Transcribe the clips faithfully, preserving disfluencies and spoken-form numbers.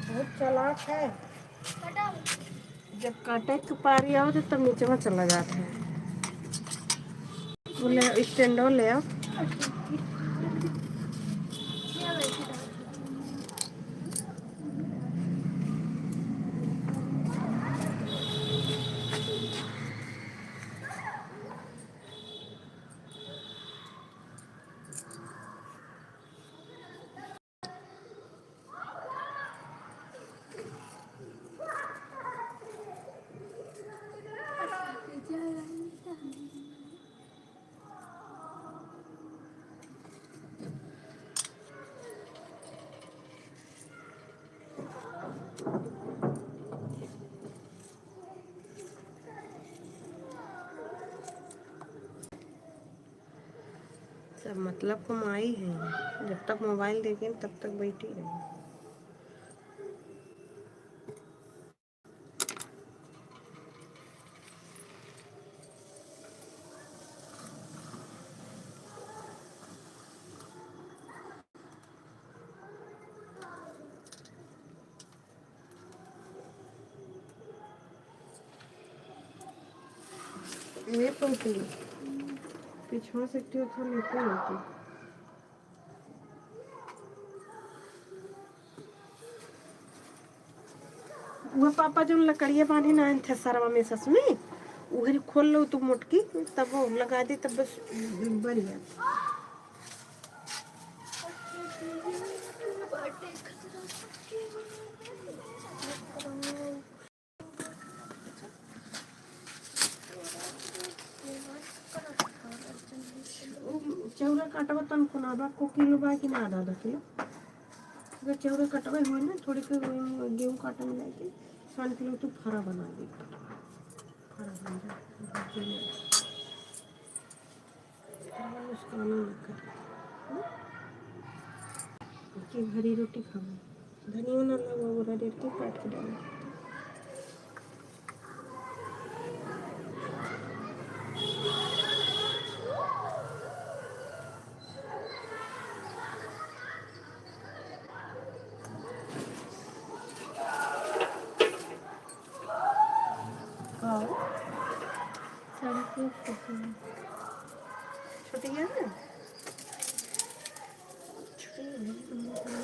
बहुत चालाक है। जब काटे के पारी आओ तो तब नीचे में चला जाता है। वो ले, स्टैंडो ले आओ। सब मतलब को माई है, जब तक मोबाइल देखें तब तक बैठी रही। ये पंखी पिछवा से क्यों था लेते लेते। वह पापा जो लकड़िया बांधे ना थे सरवा में सस में, उहरी खोल लो तू मोटकी, तब वो लगा दे, तब बस बन गया। उ चौरा काटवा तन कोना बा, को किलो बा कि ना आधा, आधा किलो? अगर चौरा काटवा होई ना, थोड़ी के गेहूं काटा मिला के, सान किलो तू फरा बना दे। फरा बन जा। नुकसान न करे। हम्म? एक भरी रोटी खाओ। धनियो ना लगा, वो रेड के काट के डालो। और सड़क पे छोटी है। छोटी है ना? छोटी है।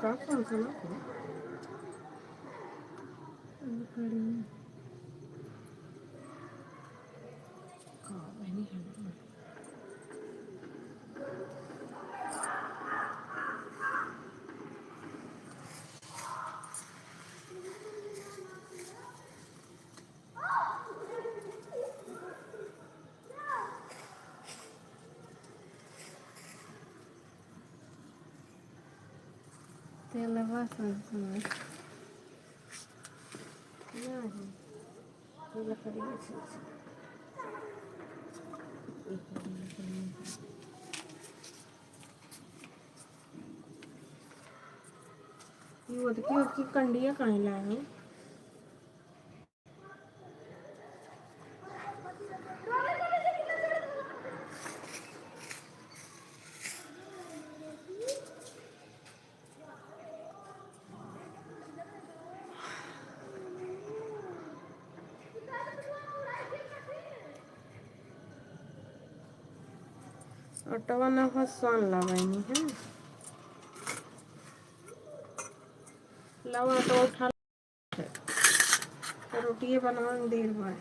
का कौन सा ना? हाँ, वही है। तेलवा संग संग। ना है। ये लकड़ी है, ठीक से। ये ओतकी, ओतकी कंडिया काहे लाए हो? आटवा ना हो, सान लावैनी है। लावा तो उठा। रोटिये बनावे में देर बा।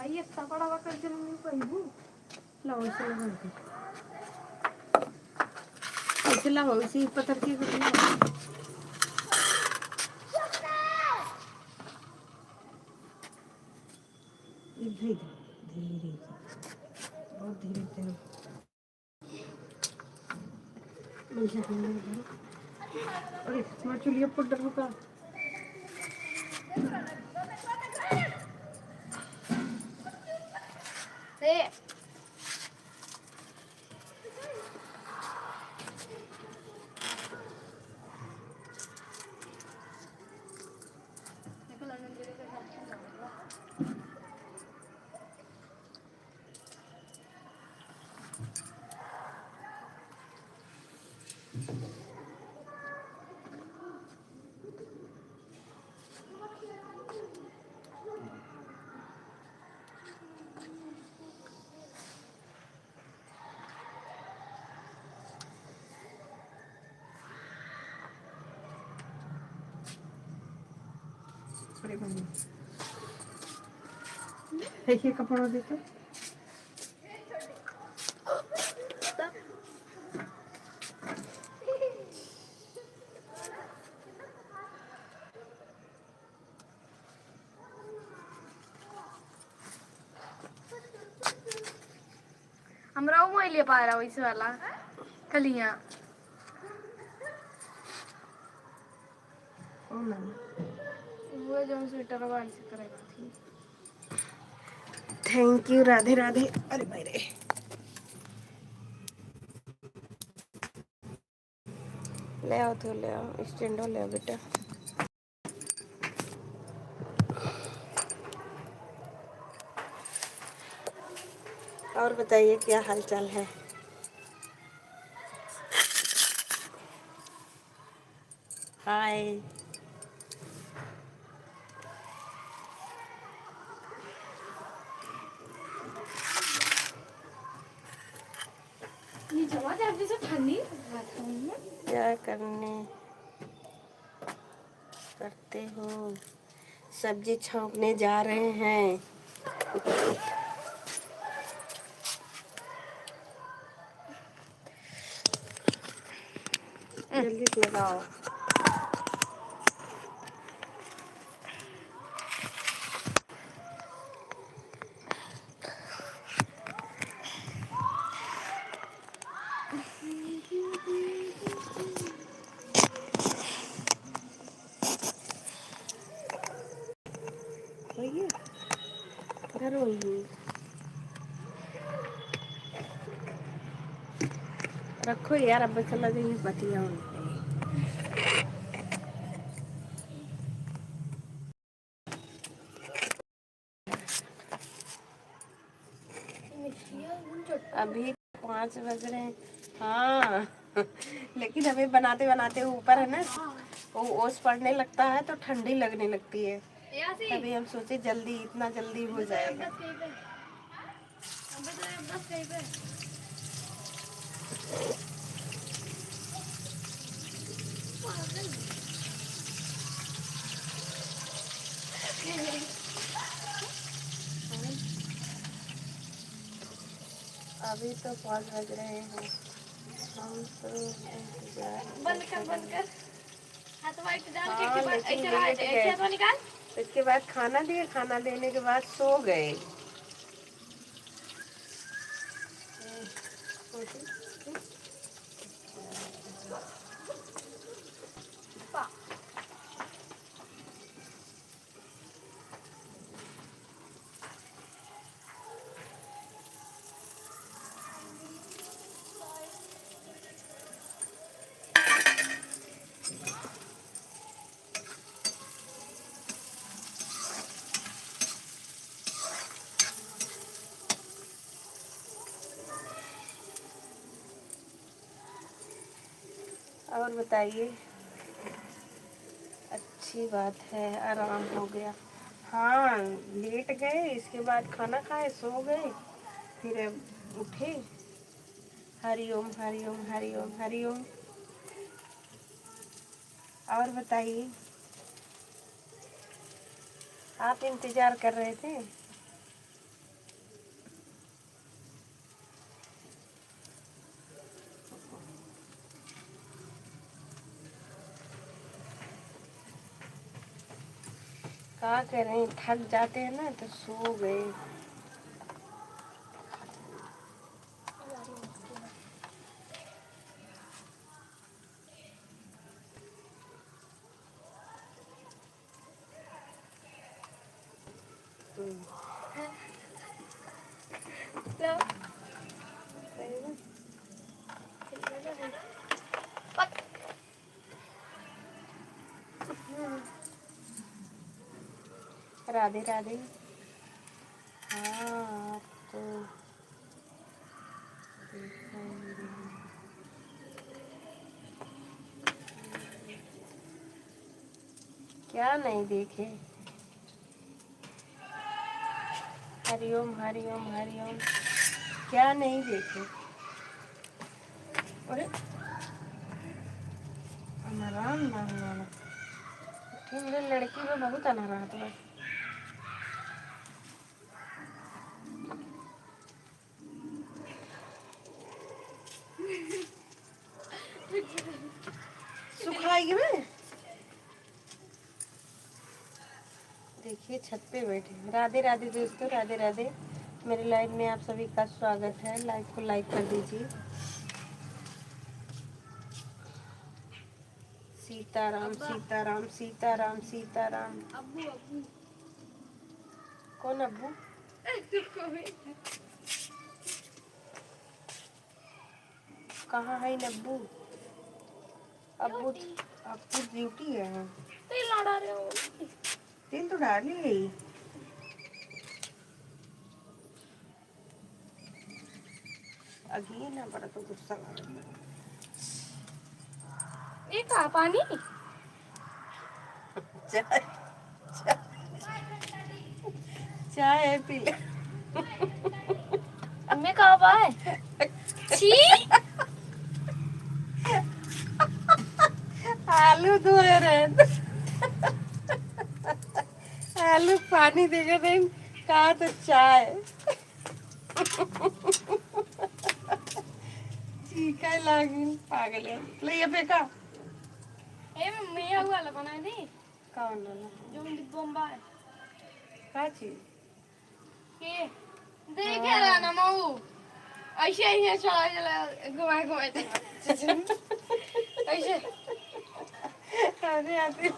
आई, इतना बड़ा बकरा जन्म नहीं पाई हूँ। लाओ, इसे लगा दे। इसे लाओ, इसे पत्थर के कर दो। ये धीरे, धीरे, बहुत धीरे, धीरे। अरे, हमार चुलिया फुट डर का। ए। अरे भाई, देखिए कपड़ा दे तो। हमरा उ मोबाइल पा रहा वैसे वाला कलिया। कौन वाला? वो जो स्वेटर वाली से करेगा थी। Thank you, राधे राधे। अरे भाई रे, ले आओ तो ले आओ, स्टैंडो ले आओ बेटा। और बताइए, क्या हाल चाल है? हाय। क्या करने करते हो? सब्जी छौंकने जा रहे हैं। जल्दी से लगाओ। भैया, घर वही। रखो यार, अब चला जाइए बतिया उनके। अभी पाँच बज रहे हैं। हाँ। लेकिन हमें बनाते बनाते ऊपर है ना, वो ओस पड़ने लगता है तो ठंडी लगने लगती है। तभी हम सोचे जल्दी, इतना जल्दी हो जाएगा। अभी तो पाँच बज रहे हैं, हम तो इंतजार बंद कर, बंद कर। हाथवा एक डाल के, हाँ, एक बार लेकिन ऐसे लेट रहा, ऐसे गए। हाथवा निकाल। इसके बाद खाना दिए, खाना देने के बाद सो गए। और बताइए, अच्छी बात है, आराम हो गया। हाँ, लेट गए, इसके बाद खाना खाए, सो गए, फिर अब उठे। हरि ओम, हरि ओम, हरि ओम, हरि ओम। और बताइए, आप इंतजार कर रहे थे? क्या करें, थक जाते हैं ना तो सो गए। राधे राधे। हाँ, आप तो क्या नहीं देखे? हरिओम, हरिओम, हरिओम। क्या नहीं देखे? अरे, अनाराम ना हुआ ना। ठीक है, लड़की में बहुत अनाराम है। सुखाई में। देखिए, छत पे बैठे हैं। राधे राधे दोस्तों, राधे राधे। मेरे लाइव में आप सभी का स्वागत है। लाइव को लाइक कर दीजिए। सीताराम, अब्बा। सीताराम, सीताराम, सीताराम। अब्बू, अब्बू। कौन अब्बू? तू कौन? कहाँ है नब्बू? अब्बू, ड्यूटी। अब्बू ड्यूटी है। तेल ना डाल रहे हो। तेल तो डाली है। अगिए ना बड़ा तो गुस्सा लागत बा। ये का पानी? चाय, चाय, चाय है, पी ले। मैं का बा है? छी! आलू धोए रहे। आलू पानी देखे रहे, कहा तो चाय। चीखे लागिन, पागल है। ले ये फेंका। ए मम्मी, ये वाला बना दी। कौन वाला? जो हम डिब्बा में बा। का चीज? के? देखे हाँ। रहा ना मऊ। ऐसे, ऐसे चला, चला, घुमाए, घुमाए दे। ऐसे। अरे, अरे।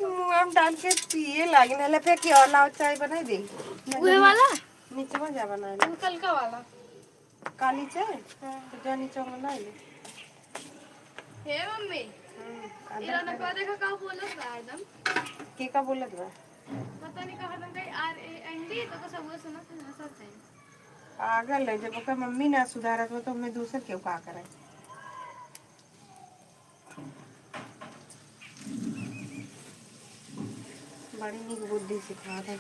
मुँह में डाल के पिए लागिन, ले फेंक के और लाओ, चाय बनाई दे। उहे वाला? नीचवा जा बना ले। वो कल का वाला। काली चाय? हाँ। तो जा नीचवा बना ले। हे मम्मी, हम्म, ई रौनकवा देखा का बोलत बा एकदम। के का बोलत बा? पता नहीं कहा तुम कहीं R A N D, तो का सब वो सुनत है, हंसत है। पागल है, जब ओकर मम्मी ना सुधारत हो तो हमें दूसर केहू का करे? बड़ी नीक बुद्धि सिखावत है।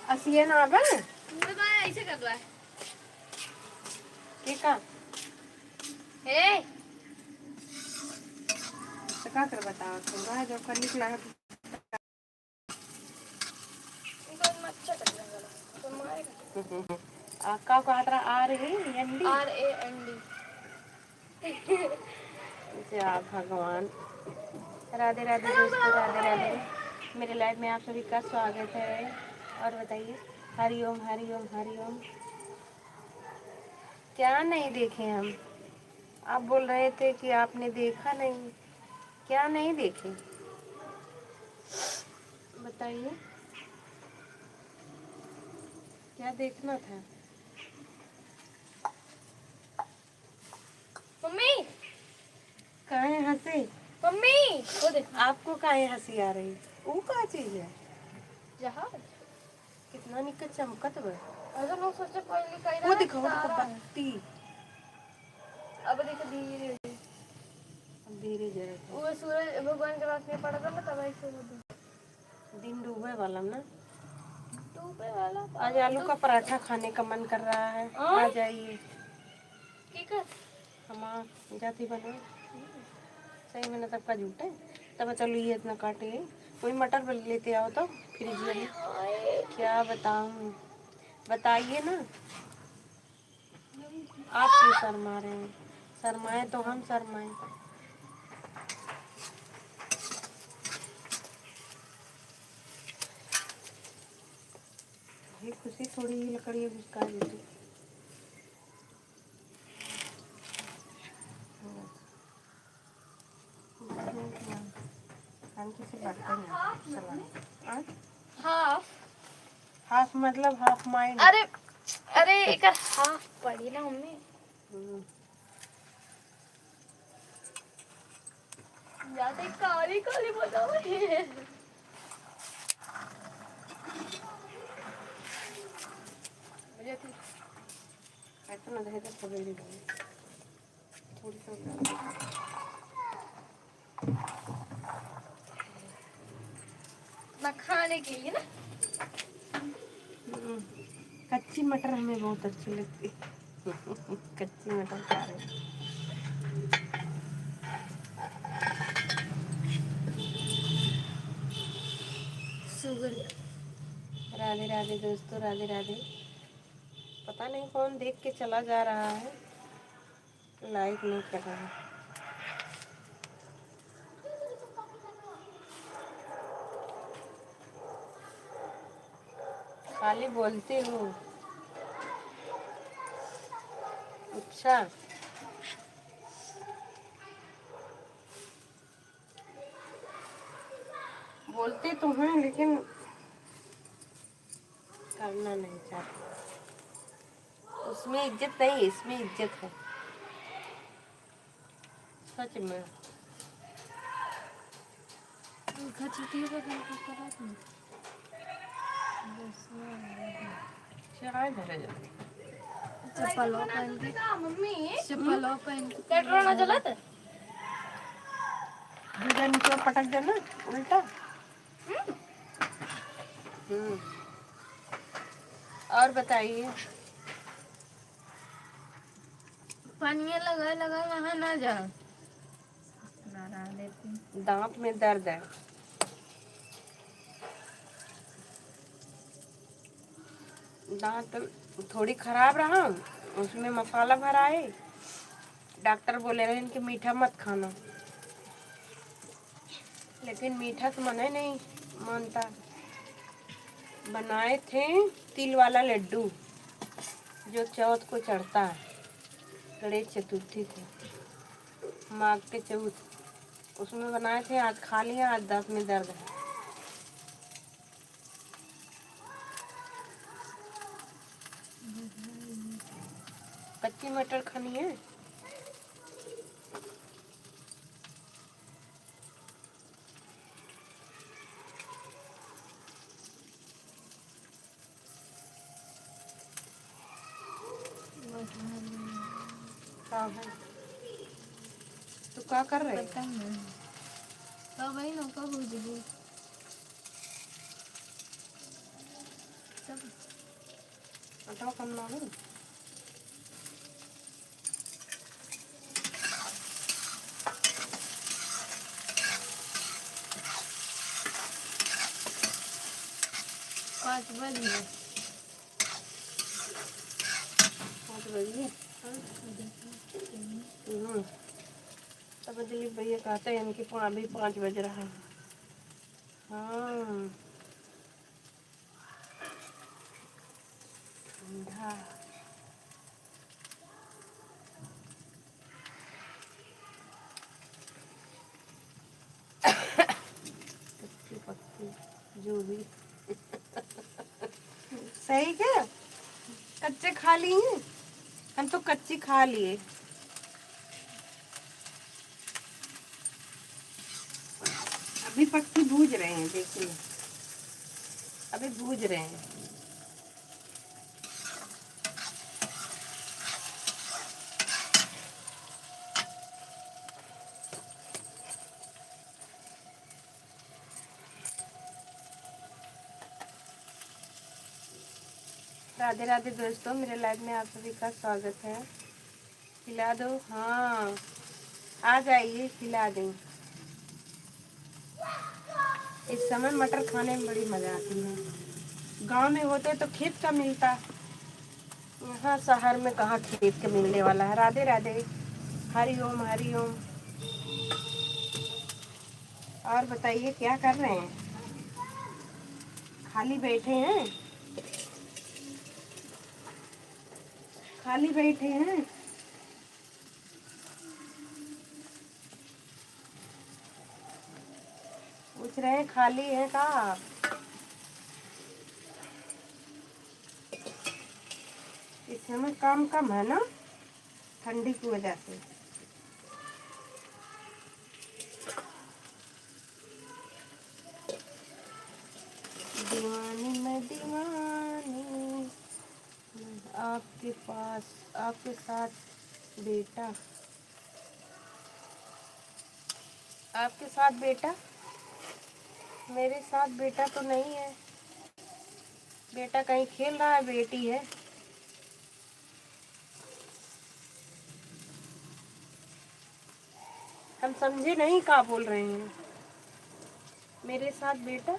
असिए ना आवे? पूरे बाय ऐसे कर दो है। के का? ए! तो का कर बतावत हो? रह जाओ, कर निकला है। इनको मच्छर कट गया गला, तो मारेगा। आ, का कहत रहा? R A N D? R A N D। जा भगवान। राधे राधे दोस्तों, राधे राधे। मेरे लाइव में आप सभी का स्वागत है। और बताइए, हरिओम, हरिओम, हरिओम। क्या नहीं देखे हम? आप बोल रहे थे कि आपने देखा नहीं। क्या नहीं देखे? बताइए, क्या देखना था? मम्मी! काहे हंसी? मम्मी! वो देखो। आपको काहे हंसी आ रही? वो का चीज है? जहाज। कितना निक चमकत बा। अगर लोग सोचे पहले कहीं वो ना देखो, वो देखो, तारा है। बत्ती। अब देखो धीरे। अब धीरे जरा। वो सूरज भगवान के रोशनी पड़त बा ना, तब ऐसे हो गई। दिन डूबे वाला ना। डूबे वाला तो आज आलू का पराठा खाने का मन कर रहा है। हाँ? आ जाइए। की कर? हमार जाति बना। सही में ना तब का झूठे। तब चलो ये इतना काटे। वही मटर बल लेते आओ तो फ्रिज में। क्या बताऊँ? बताइए ना। आप क्यों शर्मा रहे हैं? शर्माए तो हम शर्माए। ये खुशी थोड़ी ही लकड़ी है, उसका जैसे। हम किसी बर्तन में चला। हाँ? Half। Half मतलब half mind। अरे, अरे, एकर half पड़ी ना मम्मी। हम्म। ज्यादा काली काली बताओ ये। मुझे तो इतना धैर्य सवेरे नहीं। थोड़ी सी उतार दो। ना खाने के लिए ना। हम्म, कच्ची मटर हमें बहुत अच्छी लगती है। कच्ची मटर खा रहे हैं। Sugar। राधे राधे दोस्तों, राधे राधे। पता नहीं कौन देख के चला जा रहा है। Like नहीं कर रहा है। खाली बोलती हूँ। अच्छा, बोलती तो हूँ लेकिन करना नहीं चाहती। उसमें इज्जत नहीं, इसमें इज्जत है। सच में। खचुतियों का काम करता था। बस, चढ़ाए धरे जाते। चप्पलों पहन के, चप्पलों पहन के। पेट्रोल ना चलत? दू जन नीचे पटक देना, उल्टा। हम्म। हम्म। और बताइए। पानिया लगा लगा वहाँ ना जाओ। ना रहा देती। दांत में दर्द है। दांत थोड़ी खराब रहा, उसमें मसाला भरा है। डॉक्टर बोले रहे कि मीठा मत खाना, लेकिन मीठा तो मना नहीं मानता। बनाए थे तिल वाला लड्डू, जो चौथ को चढ़ता है, गणेश चतुर्थी को, माघ के चौथ, उसमें बनाए थे। आज खा लिया, आज दांत में दर्द है। कच्ची मटर खानी है। का है? तू का कर रहे? पता नहीं। तो वही नौका भूज गई। सब। आटा कम ना हो। पाँच बज गए। पाँच बज गए। हम्म। तब दिलीप भैया कहते हैं इनके पा-, अभी पाँच बज रहा है। हाँ। ठंडा। कच्ची पक्की, जो भी। सही क्या? कच्चे खा लिए? हम तो कच्ची खा लिए। अभी पक्की भूज रहे हैं, देखिए, अभी भूज रहे हैं। राधे राधे दोस्तों, मेरे live में आप सभी का स्वागत है। खिला दो, हाँ, आ जाइए, खिला दें। इस समय मटर खाने में बड़ी मजा आती है। गांव में होते तो खेत का मिलता, यहाँ शहर में कहाँ खेत का मिलने वाला है। राधे राधे, हरि ओम, हरि ओम। और बताइए, क्या कर रहे हैं? खाली बैठे हैं? खाली बैठे हैं। पूछ रहे हैं, खाली है का? इस समय काम कम है ना, ठंडी की वजह से। दीवानी मैं दीवानी, आपके पास, आपके साथ बेटा, आपके साथ बेटा, मेरे साथ बेटा तो नहीं है। बेटा कहीं खेल रहा है, बेटी है। हम समझे नहीं का बोल रहे हैं। मेरे साथ बेटा,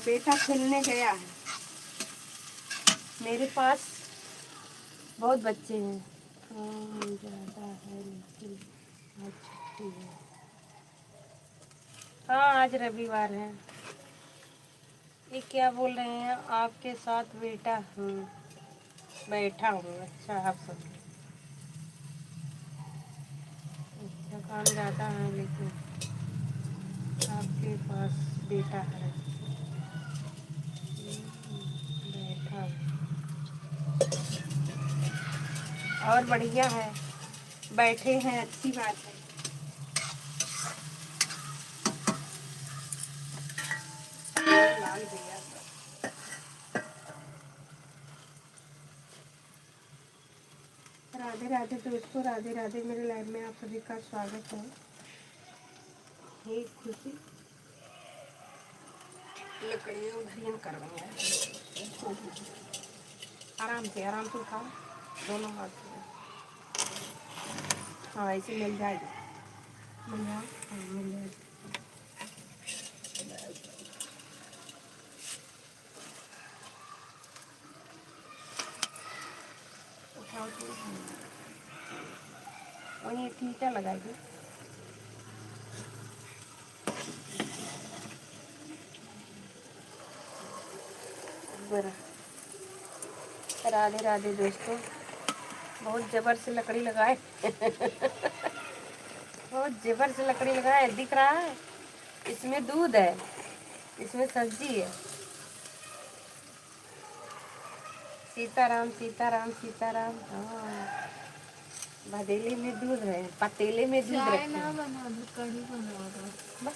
बेटा खेलने गया है। मेरे पास बहुत बच्चे हैं। काम ज़्यादा है लेकिन आज छुट्टी है। हाँ, आज रविवार है। ये क्या बोल रहे हैं, आपके साथ बेटा हूँ, बैठा हूँ। अच्छा, आप सब अच्छा, काम ज़्यादा है लेकिन आपके पास बेटा है। बैठा हूँ। और बढ़िया है, बैठे हैं, अच्छी बात है। लाल भैया। राधे राधे दोस्तों, राधे राधे। मेरे लाइव में आप सभी का स्वागत है। हे खुशी, लकड़ियाँ उधरियन कर रही हैं। आराम से, आराम से उठाओ दोनों हाथ से। हाँ, ऐसे मिल जाएगी। मिल जाओ, हाँ, मिल जाएगी। उठाओ तो। वही टीका लगाई दे। बड़ा। राधे राधे दोस्तों, बहुत जबर से लकड़ी लगाए। बहुत जबर से लकड़ी लगाए, दिख रहा है? इसमें दूध है, इसमें सब्जी है। सीताराम, सीताराम, सीताराम। हाँ, भदेले में दूध है, पतीले में दूध चाय रखे ना हैं। बना दो, कढ़ी बनाओ तो। बस।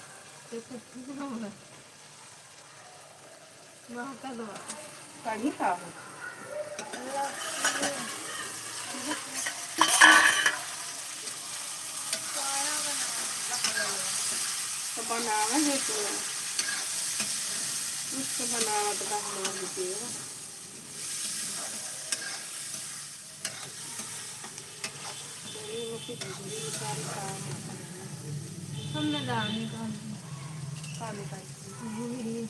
तो कुछ ना बना। वहाँ का दो। कढ़ी का हो? तो बनावे है तो कुछ तो बनावत बा हमार बेटिया। हमने दाल निकाल दी। का निकाल दी?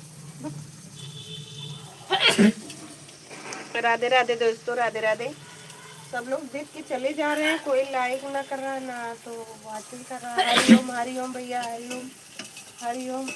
राधे राधे दोस्तों, राधे राधे। सब लोग देख के चले जा रहे हैं, कोई लाइक ना कर रहा, ना तो वाचिंग कर रहा। हरिओम, हरिओम भैया, हरिओम, हरिओम।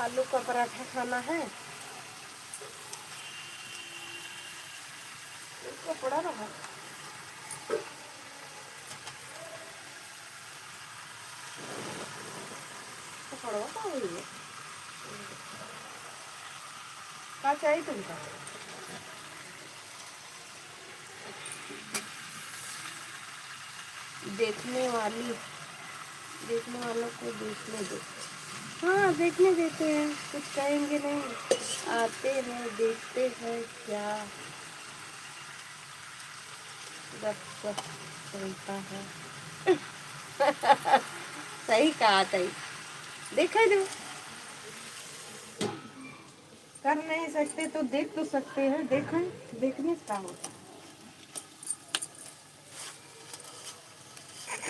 आलू का पराठा खाना है। कपड़ा रहा। थोड़ा सा हुई है। का चाहिए तुमका? देखने वाली, देखने वालों को देखने दो। हाँ, देखने देते हैं, कुछ कहेंगे नहीं। आते हैं, देखते हैं क्या गपशप चलता है। सही कहा तई, देखा जो कर नहीं सकते तो देख तो सकते हैं, देखें, देखने से क्या होता है?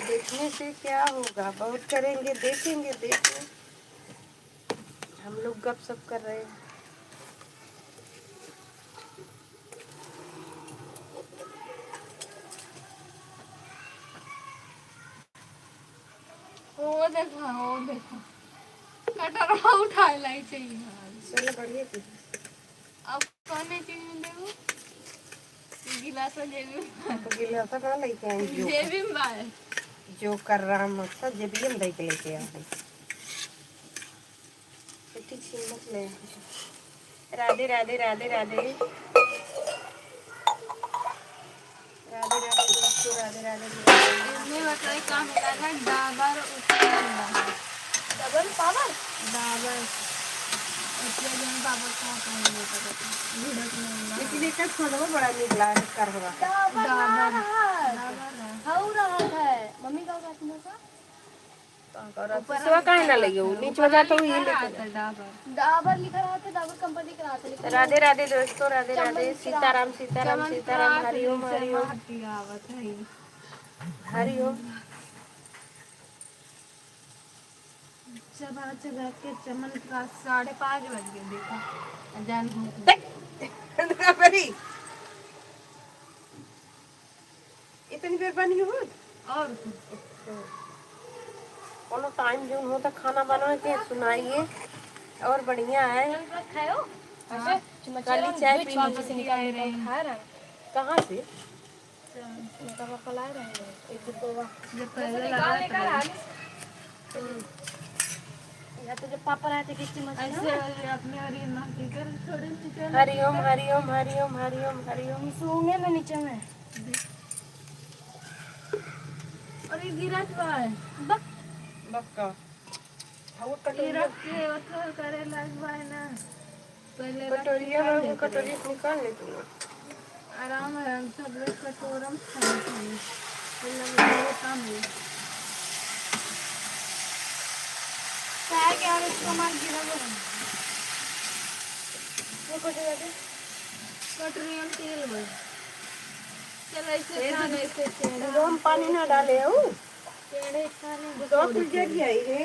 देखने से क्या होगा? बहुत करेंगे, देखेंगे, देखें। हम लोग गपशप कर रहे हैं। वो देखो, वो देखो, कटरवा उठाए लाई चाहिए। चलो, बढ़िया की। अब कौन चीज में देबू? गिलासा जेबी में। तो गिलासा का लेके आई जो? जेबी में बाय। जो कर रहा मत, सब जेबी में दे के लेके आ। बेटी छीन मत ले। राधे, राधे, राधे, राधे। राधे, राधे दोस्तों, राधे, राधे दोस्तों। इसमें बताइए का मिला है, डाबर उठल बा। Double power? डाबर। इसलिए जौन पावर का कहीं नहीं पता। भिड़त नहीं बा। लेकिन एकर खोदवा बड़ा नीक लागत, करहवा। डाबर ना डाबर। रहा। डाबर रहा। हऊ रहा है। मम्मी का कहती है का? का करत? ऊपर सिसवा काहे ना लइयो? नीचे हो जाता, वही लेके जा। डाबर। डाबर लिखा रहा था, डाबर कंपनी का रहा था, लेकिन राधे राधे दोस्तों, राधे राधे। चमन सीताराम, सीताराम, चमन सीताराम, हरिओम, हरिओम। हरिओम। अच्छा बात है, घर के चमन का साढ़े पाँच बज गए, देखो। अजान हो गई। देख, दुर्गा परी। इतनी देर बनी हो? और कोनो टाइम जो हो तो खाना बनवा के सुनाइए। और बढ़िया है। चल, बस खाओ। हाँ। अच्छा, चम्मच काली चाय पी ली। खा रहा है। कहाँ से? मतलब, पापा ला रहे हैं। एक दो जब पहले लगा था। या तो जब पापा रहते कि चम्मच ऐसे ना। वाले अपने और ये ना पीकर थोड़े नीचे हरिओम, हरिओम, हरिओम, हरिओम, हरिओम। सूंघे ना नीचे में। और ये गिरत बा है। बक। बक का? हाँ, वो ये कटोरिया। रख के ओथर करे लाग बा है ना। पहले रख के कटोरिया कर में, वो लेते कटोरिया रहे। से निकाल ले तू। आराम है, हम सब लोग कटोरा में खाए थे। पहले वो काम है। क्या, क्या रे, इसको मार गिरा वो। वो कुछ हो जाते? कटोरिया में तेल बस। चल, ऐसे ये खा, तो ऐसे खा। गरम पानी ना डाले हो। टेढ़े खाने दो कुल जर जाई है।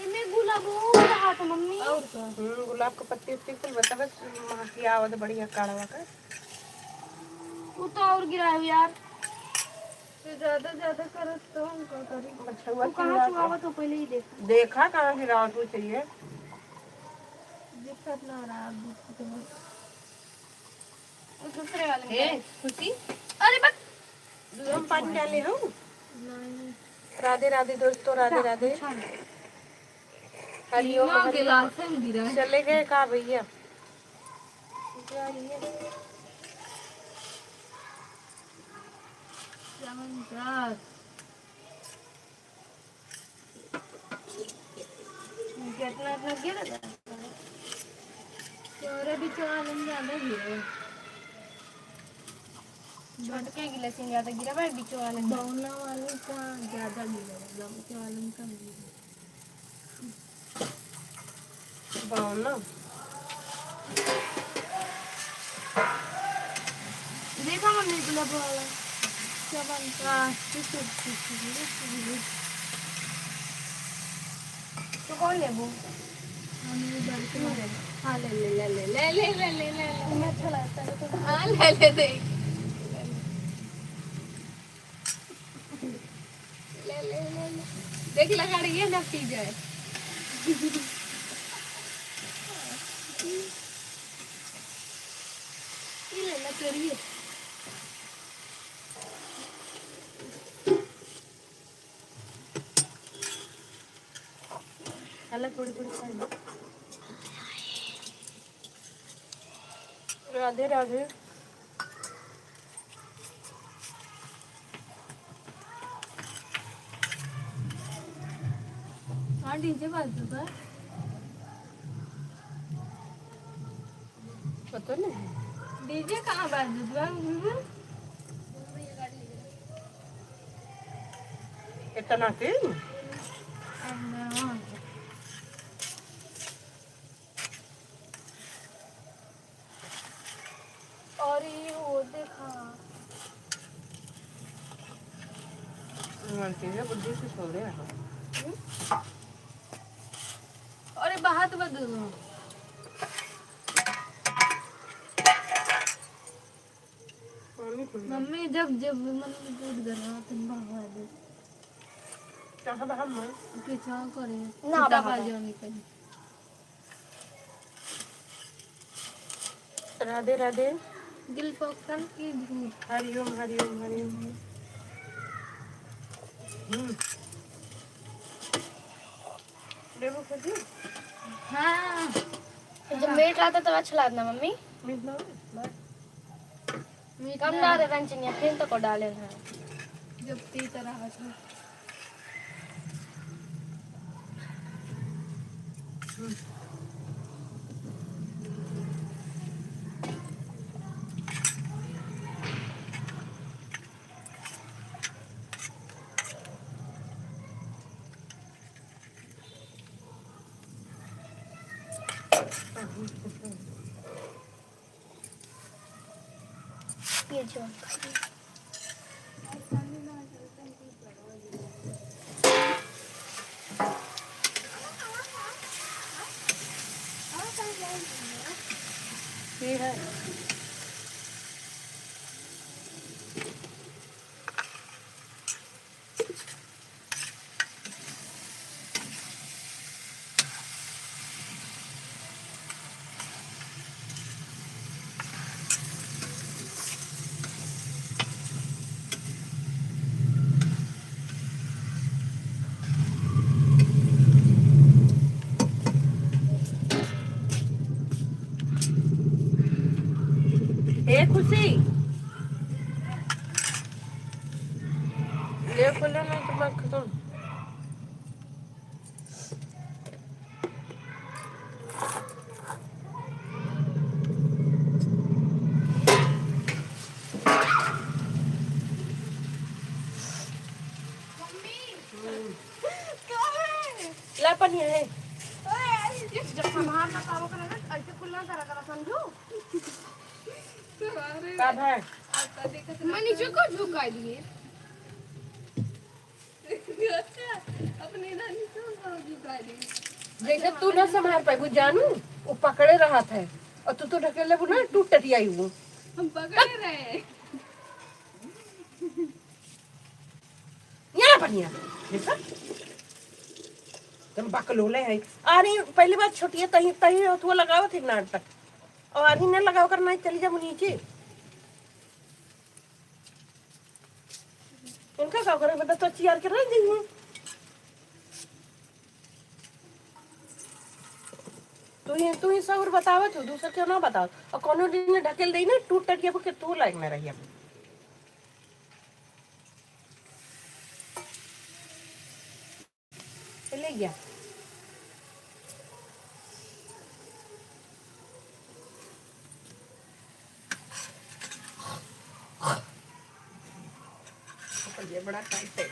एमे गुलाब हो रहा था, मम्मी। और का? हम्म, गुलाब के पत्ती उत्ती कुल बता, बस महकी आवत बढ़िया काढ़वा का। तू तो और गिरायो यार। तो ज्यादा, ज्यादा करत तो हम का करी? बछुआ तू कहाँ चिल्लात चुआवत हो, पहले ही देख। देखा कहाँ गिरावत हो चाहिए। दिक्कत ना रहा, अब दिक्कत हो। वो दूसरे वाले में ए, करे। खुशी? अरे बक। दूध में पानी डाले हो? नहीं। राधे राधे दोस्तों, राधे राधे। अच्छा। हरिओम, तीनों हरिओम। गिलास में गिरा है। चले गए का भैया? चमन का। कितना, इतना गिरा था? तोरे बिचवा वाले में ज्यादा गिरा है। छोटके गिलास में ज्यादा गिरा भाई, बिचवा वाले में। बौना वाले का ज्यादा गिरा है, लमके वाले में कम गिरा। बौना। देखा मम्मी, गुलाब वाला। क्या बनता? हाँ, ठीक है, ठीक है, ठीक है। तो कौन लेबू? हम ये बर्तन में लेबू। हाँ, ले, ले। तुम्हें अच्छा लगता है तो। हाँ, ले, ले, दे। ले, ले, ले, ले। देख, लकड़िए ना पी जाए। ये ले, लकड़िए। चला, थोड़ी थोड़ी खाई लो। राधे राधे। हाँ, डीजे बाजू बा। पता नहीं। डीजे कहाँ बाजू बा? इतना के? और ये वो देखा। हाँ, ठीक है, बुद्धि से सो रहे हैं। हम्म? अरे, बाहर तो बदल दो। मम्मी, जब, जब मम्मी दूध गरम, तुम बाहर दे। कहाँ बाहर माँ? पीछा करे। ना, छुट्टा बाहर। बाजू नहीं कहीं। राधे राधे। दिल पकड़ के झूठ। हरिओम, हरिओम, हरिओम। हम्म। लेबू खुशी? हाँ। जब मीठ रहता तब अच्छा लागत ना, मम्मी? मीठ ना हो? बस। मीठ कम ना डाले हो। रंजनिया, फिर तो को डाले हैं। जब तीत रहत है। ये जो ये है। ए खुशी, ले खोलो ना, तुम्हारा खत्म। ला पनिया है। ओए, अरे, जब संभाल ना पावो करा ना, ऐसे कुल ना करा करा, समझू? का भाई? मैं नीचे को झुका दिए। अच्छा, अपने नानी से हम लोग की गाड़ी। जैसे तू ना संभाल पाएबू जानू, वो पकड़े रहत है और तू तो ढकेल लेबू ना, टूट टटियाई वो। हम पकड़े रहे। यहाँ बढ़िया, देखा? तुम बकलोले है। अरे पहली बार छोटिया तही, तही हथुआ लगावत ही नाटक। और अभी न लगाव कर ना चली जाबू नीचे। इनका का करे, बता तो चियार के रख दी हूँ। तू ही, तू ही सौर बतावत हो, दूसर के ना बतावत। और कोनो दिन ढकेल देई ना, टूट टट के तू लायक ना रही अब। ले गया। ये बड़ा टाइट है।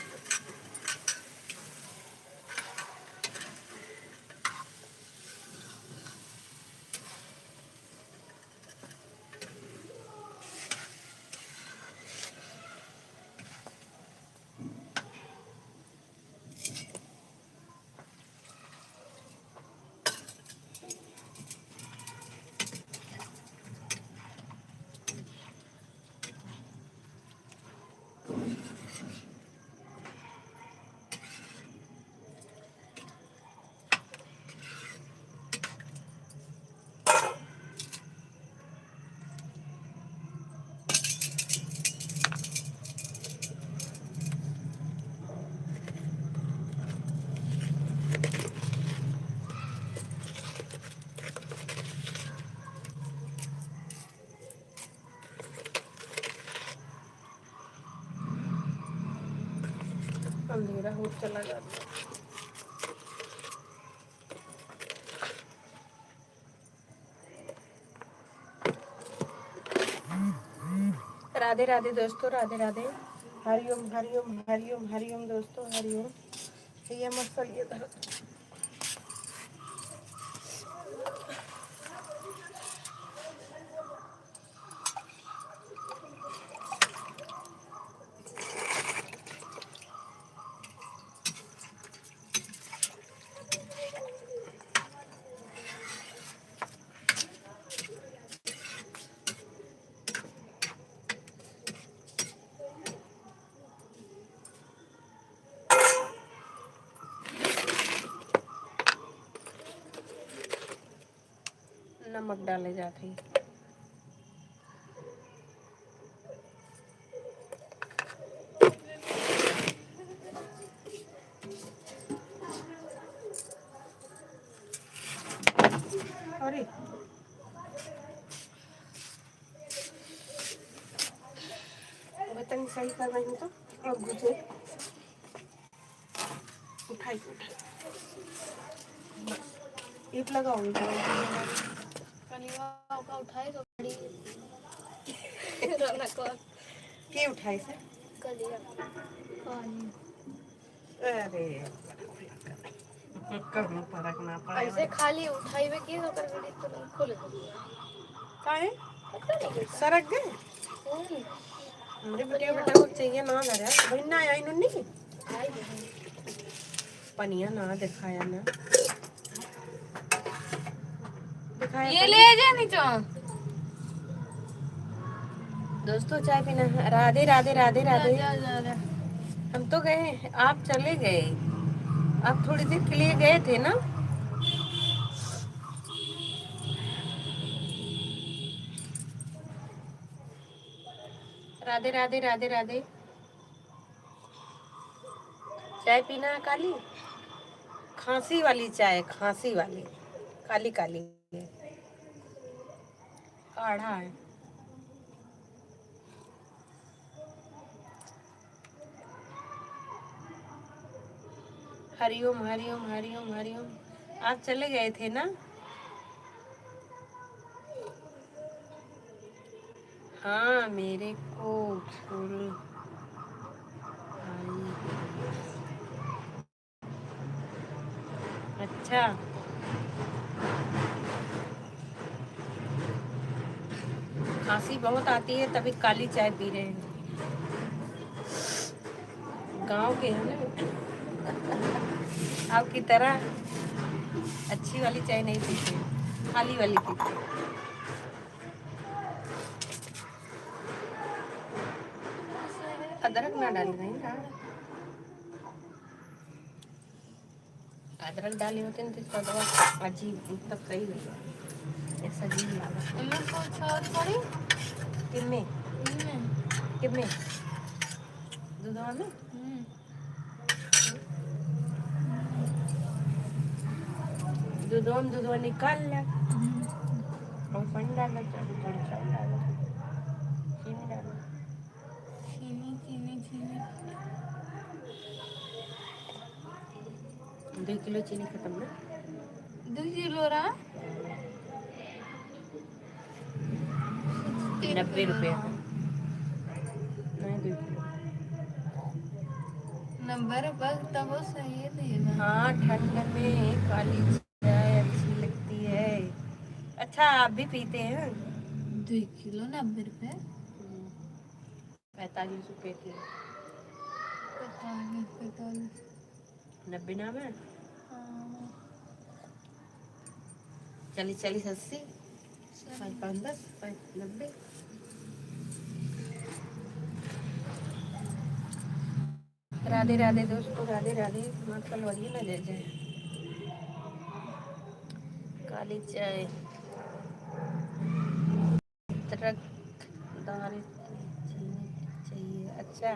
अंधेरा होत चला जाता। राधे राधे दोस्तों, राधे राधे। हरिओम, हरिओम, हरिओम, हरिओम दोस्तों, हरिओम। ये मसाला इधर। नमक डाले जात है। अरे, बर्तन सही कर रही हूँ तो और घुसे। उठाई, उठाई। बस। ईप लगाओ, ईप लगाओ। कनिया का उठाई तो बड़ी। रौनक और के उठाई से? कलिया। पानी। अरे, कौनो फर्क ना पड़े। ऐसे खाली उठाई में की ओकर बीड़ी तो नहीं खुले। काहे? पता नहीं कैसे। सरक गए? हम्म। हमरे बिटिया बेटा को चाहिए ना धरे। बहिन ना आई नुन्नी? आई बहिन। पनिया ना दिखाया ना। दिखाया ये पनिया। ले जा नीचे। दोस्तों, चाय पीना है। राधे, राधे, राधे, राधे। जा, जा, जा। हम तो गए, आप चले गए। आप थोड़ी देर के लिए गए थे ना? राधे, राधे, राधे, राधे। चाय पीना है काली? खांसी वाली चाय, खांसी वाली, काली काली है। काढ़ा है। हरिओम, हरिओम, हरिओम, हरिओम। आप चले गए थे ना? हाँ, मेरे को फूल आई। अच्छा, खांसी बहुत आती है, तभी काली चाय पी रहे हैं। गांव के हैं ना, आपकी तरह अच्छी वाली चाय नहीं पीते, खाली वाली पीते। अदरक ना डाल रही ना। अदरक डाले होते न तो स्वादवा अजीब, मतलब, सही लगे। ऐसा अजीब लागे। इनमें कुछ और पड़ी? किनमें? इनमें। किनमें? दूधवा में? हम्म। दूधवा में दूधवा निकाल ले। हम्म। और पानी डाल ले, थोड़ी, थोड़ी चाय डाल ले। चीनी डाल ले। चीनी, चीनी, चीनी। दुई किलो चीनी खतम ना? दुई किलो रहा? नब्बे रुपया। नहीं, दुई किलो। नब्बे रुपया तब वो सही है, देना। हाँ, ठंड में काली चाय अच्छी लगती है। अच्छा, आप भी पीते हैं? दुई किलो नब्बे रुपया। हम्म। पैंतालीस रुपये की। पैंतालीस, पैंतालीस। नब्बे नाम है? हाँ। चालीस, चालीस, अस्सी। चलो। पाँच, पाँच, दस, पाँच, नब्बे। राधे राधे दोस्तों, राधे राधे। माँ कलवरिया ना ले जाए। काली चाय। अदरक डाल चीनी चाहिए। अच्छा,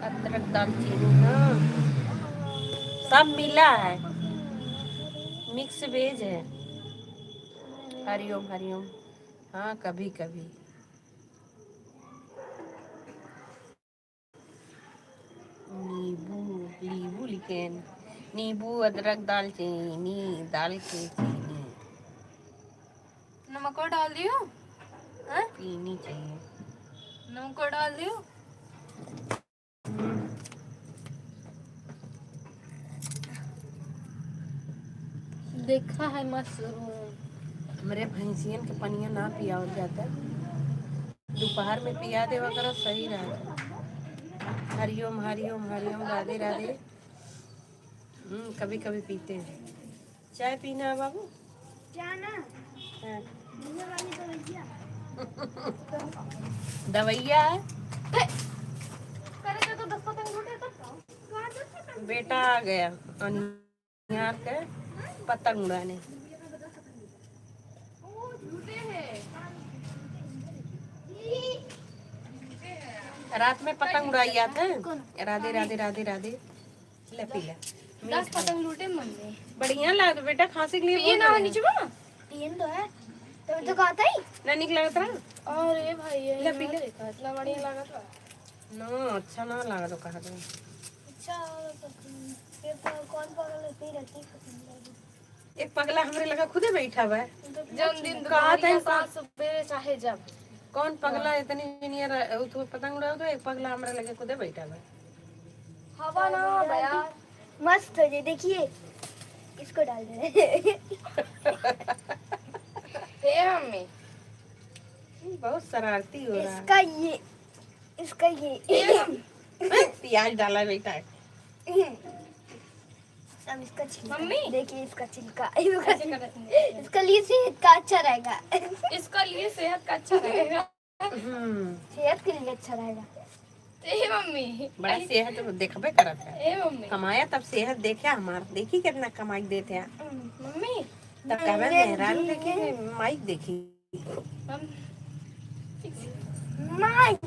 अदरक, दालचीनी, हाँ, सब मिला है, मिक्स वेज है। हरिओम, हरिओम। हाँ, कभी कभी। के नींबू, अदरक, दालचीनी, दाल के चीनी। नमको डाल दियो? हाँ? पीनी चाहिए। नमको डाल दियो? हम्म। देखा है मशरूम। हमरे भैंसियन के पनिया ना पियावल जाता, दोपहर में पिया देवा करो, सही रहा। हरिओम, हरिओम, हरिओम, राधे राधे। हम्म, कभी कभी पीते हैं। चाय पीना है बाबू? चाय ना। हाँ। मुझे वाली दवाइया। दवाइया है? करे तो दस पतंग उड़े तब तो। बेटा आ गया अनियार के पतंग उड़ाने। रात में पतंग उड़ाई जात है। राधे, राधे, राधे, राधे। ले पी ले। दस पतंग लूटे मम्मी। बढ़िया लागत बेटा, खांसी के लिए पिए बहुत ना बढ़िया। नीचे बा। पियन तो है। तो, तो कहता ही। ना निक लागत रहा। अरे भाई, ये ले पी ले। देखा, इतना बढ़िया लागत बा। ना, अच्छा ना लागत, कहा तो। अच्छा, तो फिर तो कौन पागल इतनी रहती है? एक पगला हमरे लगा खुदे बैठा बा। जौन दिन कहा था दुपहरिया इनका? सात सबेरे चाहे जब। कौन पगला हाँ। इतनी नियर, उ तो पतंग उड़ाओ तो एक पगला हमरे लगे खुदे बैठा बा। हवा ना बा यार। मस्त हो जाए, देखिए, इसको डाल दे। हे मम्मी। बहुत शरारती हो रहा है। इसका ये, इसका ये। प्याज डाला बेटा। अब इसका छिलका। मम्मी। देखिए इसका छिलका। इसका ऐसे करत नहीं। इसके लिए सेहत का अच्छा रहेगा। इसका लिए सेहत का अच्छा रहेगा। हम्म। सेहत के लिए अच्छा रहेगा। ए मम्मी। बड़ा सेहत तो देखबे करत है। ए मम्मी। कमाया तब सेहत देखे हमार। देखी कितना कमाई देते हैं। मम्मी। तब कहबे मेहरारू देखी कि माइक देखी। Mummy. Mike,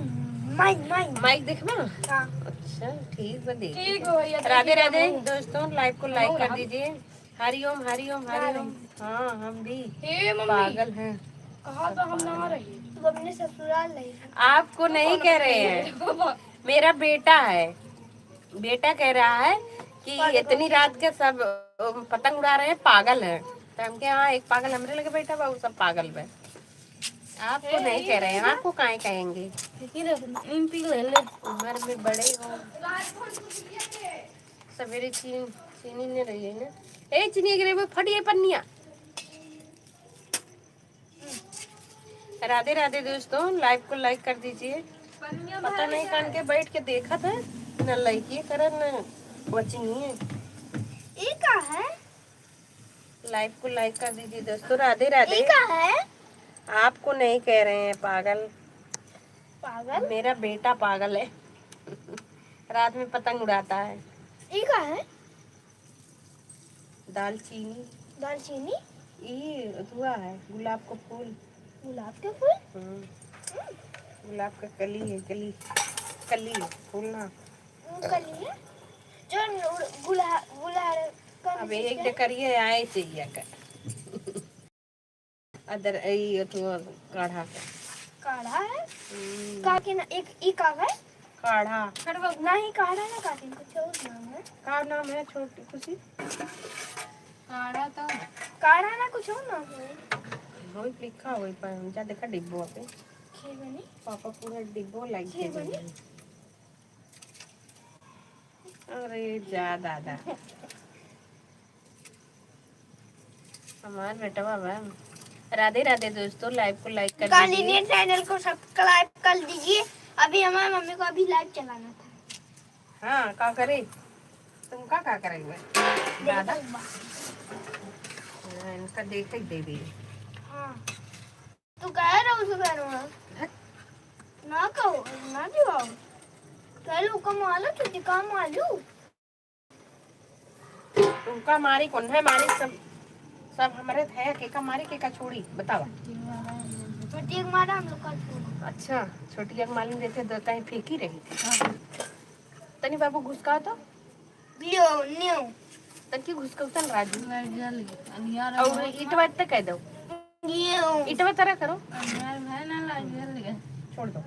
mike, mike. Mike देखबे? हाँ। अच्छा, ठीक बा, देखी। ठीक बा भैया, राधे देखी राधे। दोस्तों, लाइव को लाइक कर दीजिए। हरिओम, हरिओम, हरिओम। हाँ, हम भी हे मम्मी। पागल हैं। कहाँ तो हम ना रही। तू अपने ससुराल नहीं। आपको नहीं कह रहे हैं। मेरा बेटा है, बेटा कह रहा है कि इतनी रात के सब, अ, पतंग उड़ा रहे हैं, पागल हैं। तो हम कहे, हाँ, एक पागल हमरे लगे बैठा बा, वो सब पागल बा। आपको नहीं कह रहे हैं, आपको काहे कहेंगे? इन पी ले, ले। उम्र में बड़े हो। सवेरे चीनी, चीनी नहीं रही है ना। ए, चीनी गिरे, वो फट गई पन्निया। राधे राधे दोस्तों, लाइव को लाइक कर दीजिए। पता नहीं कान के बैठ के देखा था, न लाइक ये करत, न वॉचिंग है। ये का है? लाइव को लाइक कर दीजिए दोस्तों। राधे राधे। ये का है? आपको नहीं कह रहे हैं पागल। पागल? मेरा बेटा पागल है। रात में पतंग उड़ाता है। ये का है? दालचीनी। दालचीनी? ई अथुआ है, गुलाब का फूल। गुलाब के फूल? हम्म। हम्म। गुलाब का कली है, कली। कली है, फूल ना। वो कली है? जो उड़-, गुला-, गुलाब का अब एक डकरिया आए चाहिए का। अदर, ई अथुआ काढ़ा का। काढ़ा है? हम्म। का के ना, एक ई का है? काढ़ा। नहीं, काढ़ा ना काटे, कुछ और नाम है। का नाम है छोटी खुशी? काढ़ा तो। काढ़ा ना कुछ और नाम है। वही लिखा हुआ है, पर हम जा देखा डिब्बो पे। खीर बनी? पापा पूरा डिब्बो लाइक खीर बनी? अरे जा दादा। हमार बेटवा बा। राधे राधे दोस्तों, लाइव को लाइक कर दीजिए। कालिनी चैनल को सब्सक्राइब कर दीजिए। अभी हमारे मम्मी को अभी लाइव चलाना था। हाँ, का करे? तुम का, का करेंगे? दादा? हाँ, इनका देखे देवी। हाँ। तू कह रहा हूँ सुबह में। हट। ना कहो, ना दिवाओ। कह लो, कम आलो, छोटी काम आलू। तुमका मारी, कौन है मारी? सब, सब हमरे थे, केका मारी, केका छोड़ी, बतावा। छोटी एक मारा, हम लोग का छोड़ा। अच्छा, छोटी एक मालूम देते, दो कहीं फेंकी रही। हाँ। तनी बाबू घुसका तो। लियो, नियो। तनकी घुसकौतन राजू। लाइट जल गई। अनियार और हो गया। इटवा इत्ते कह दो। नियो। इटवा तरह करो। अनियार भाई ना लाइट जल गया। छोड़ दो।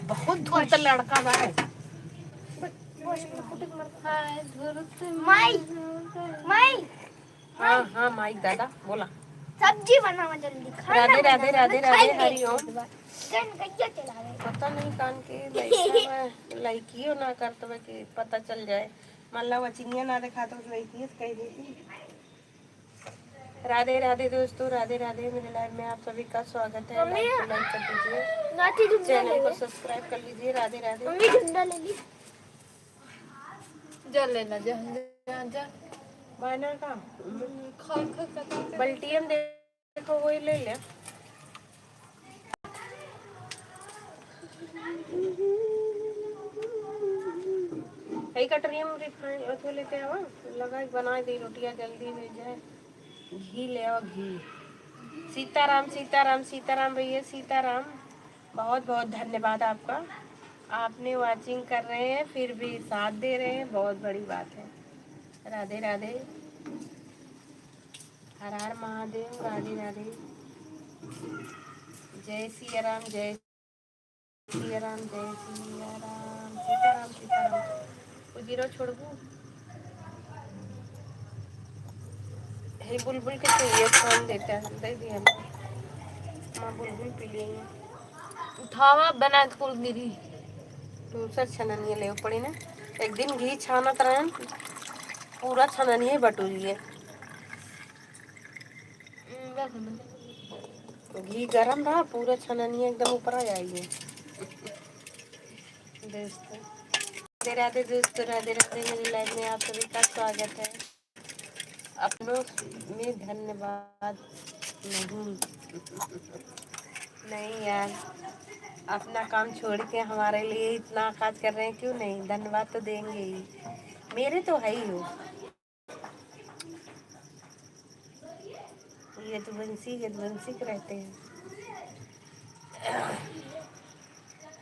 बहुत धूर्त लड़का बा है। माई, माई। हाँ, हाँ, माई दादा, बोला। सब्जी बनावा जल्दी, खाना राधे, राधे, बनावा, राधे, मैं राधे, खाई हरिओम। लेंगे। कन कहिया चलावे? पता नहीं कान के लइका बा, लइकियो ना करत बा कि पता चल जाए। मान ला वचिनिया ना देखात बा, लइकियो से कह देती। राधे राधे दोस्तों, राधे राधे। मेरे लाइव में आप सभी का स्वागत है। मम्मी, लाइक को लाइक कर दीजिए, नाटी झुंडा चैनल ले को ले। सब्सक्राइब कर लीजिए। राधे राधे। मम्मी, झुंडा ले ली। जा लेना, जा, जा, जा। बायना का? खा, खा, खा, खा। बल्टियन देखो, वही ले ले। कई कटोरी में रिफाइन अथो लेते आवा, लगा के बनाए दी, रोटियां जल्दी हो जाए। घी ले आओ, घी। सीताराम, सीताराम, सीताराम भैया, सीताराम। बहुत बहुत धन्यवाद आपका, आपने वॉचिंग कर रहे हैं, फिर भी साथ दे रहे हैं, बहुत बड़ी बात है। राधे राधे, हर हर महादेव, राधे राधे, जय सिया राम, जय सिया राम, जय सिया राम, सीताराम, सीताराम। वो जीरो छोड़बू? हे बुलबुल के चाहिए, फोन देता है, दे दिया। माँ बुलबुल पी लेंगे। उठावा, बना के कुल गिरी। दूसर छननिया ले पड़ी ना, एक दिन घी छानत रहन, पूरा छननिया बटुरिए। घी गरम रहा, पूरा छननिया एकदम ऊपर आ जाइए। दोस्तों, राधे राधे दोस्तों, राधे राधे। मेरे लाइव में आप सभी का स्वागत है। अपनों में धन्यवाद नहीं। नहीं यार, अपना काम छोड़ के हमारे लिए इतना काज कर रहे हैं, क्यों नहीं? धन्यवाद तो देंगे ही। मेरे तो है ही हो। ये तो बंसी, ये तो बंसी के रहते हैं।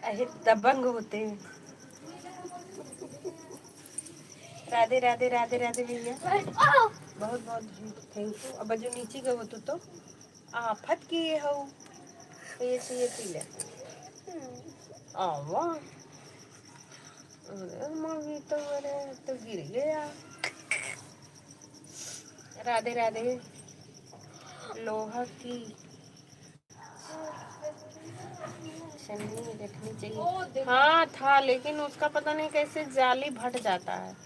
अरे दबंग होते हैं। राधे राधे, राधे राधे भैया, बहुत बहुत thank you। अब जो नीचे गए हो तो, तो आफत किए हो, तो ये चाहिए पी ले। आवा। अरे मम्मी तो, अरे तो गिर गया। राधे राधे। लोहा की छन्नी रखनी चाहिए। हाँ था, लेकिन उसका पता नहीं कैसे जाली फट जाता है।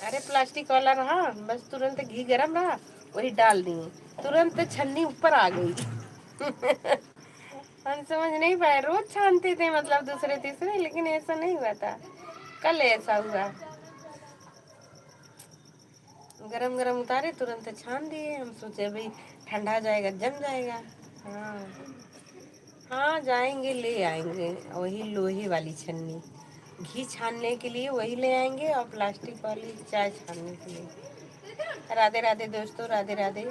अरे प्लास्टिक वाला रहा, बस तुरंत घी गरम रहा, वही डाल दिए, तुरंत छन्नी ऊपर आ गई। हम समझ नहीं पाए, रोज छानते थे, मतलब दूसरे तीसरे, लेकिन ऐसा नहीं हुआ था, कल ऐसा हुआ। गरम गरम उतारे, तुरंत छान दिए। हम सोचे भाई ठंडा जाएगा, जम जाएगा। हाँ, हाँ, जाएंगे, ले आएंगे वही लोहे वाली छन्नी, घी छानने के लिए वही ले आएंगे, और प्लास्टिक वाली चाय छानने के लिए। राधे राधे दोस्तों, राधे राधे।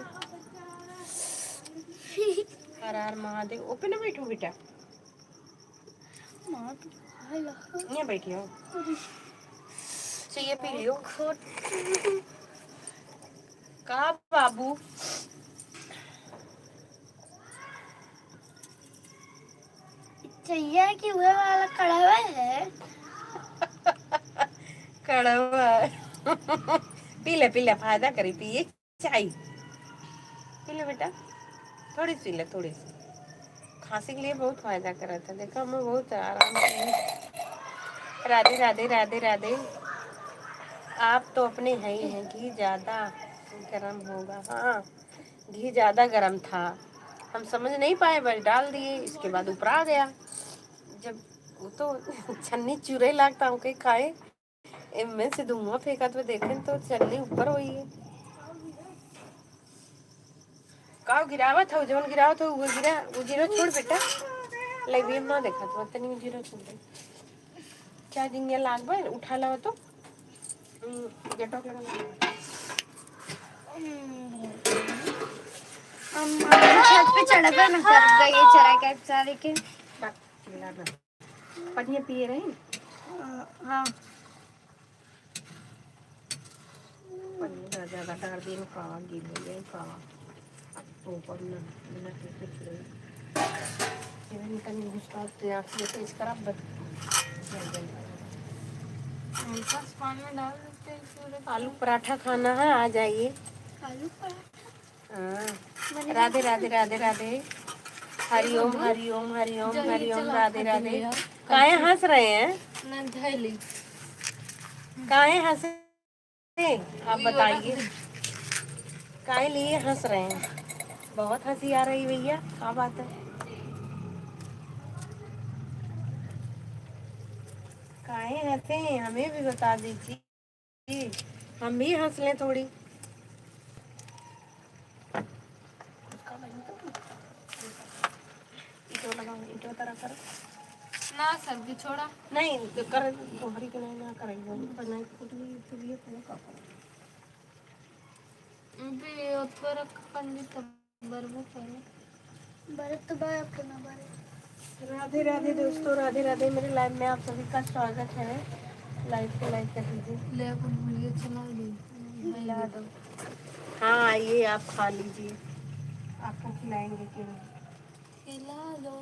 हर हर महादेव। ओपे ना बैठो बेटा, माँ तो खाए ला। यहाँ बैठी हो। अरे। चाहिए पी लियो। खोट। का बाबू? चाहिए कि वह वाला कड़वा है? कड़वा। पी ले, पी ले, फायदा करी, पिए। चाय पी ले बेटा, थोड़ी सी ले, थोड़ी सी। खांसी के लिए बहुत फायदा करत है। देखा, मैं बहुत आराम से। राधे राधे, राधे राधे। आप तो अपने है ही हैं, घी ज्यादा गरम होगा। हाँ, घी ज्यादा गरम था, हम समझ नहीं पाए, बस डाल दिए, इसके बाद ऊपर आ गया। जब वो तो छन्नी चुरे लागता, ओके खाए, एमे से धुआं फेंकत हुए देखें तो छन्नी ऊपर हुई है। का गिरावत हो, जौन गिरावत हो, वो गिरा, वो जीरो छोड़ बेटा। लाइव में ना देखा तो तनी जीरो छोड़ दे। चार्जिंग ये लाग बा, उठा लावा तो। हम्म, गेटवा के लगा। हम छत पे चढ़बे न कर गए, चढ़ाई कर सारे के। बात चिल्ला ना। पनिया पिए रही? अ, हाँ। पनिया ज्यादा डाल दिन का, गिर गई का। ऊपर ना, बिना के कुछ नहीं। ये भी तनी घुसका के आँख में तेज करब, बस। जल, जल। हल्का सा पानी डाल देते हैं पूरे। आलू पराठा खाना है, आ जाइए। आलू पराठा? हाँ। मैंने राधे, राधे, राधे, राधे। हरि ओम, हरि ओम, हरि ओम, जल्दी हरि ओम, चला, राधे, खा राधे। लिया। काहे हंस रहे हैं? ना, धैली। काहे हंसे? आप बताइए, काहे लिए हंस रहे हैं? बहुत हंसी आ रही भैया, क्या बात है? काहे हंसे हैं, हमें भी बता दीजिए, हम भी हंस लें थोड़ी। ईटो लगाओ, ईटो तरह करो। ना सर, भी छोड़ा। नहीं, तो कर, तोहरी के नहीं ना करेंगे, पर नहीं फूट गई, तो ये तो का करो। भी ओतवे रख कंडी तब बरबो करे। बरत तो बा, अब के ना बरे। राधे राधे दोस्तों, राधे राधे। मेरे लाइव में आप सभी का स्वागत है। लाइव को लाइक कर दीजिए। ले, अपन भूलिए चला दे। खिला दो। हाँ, आइए, आप खा लीजिए, आपको खिलाएंगे केवल। खिला दो।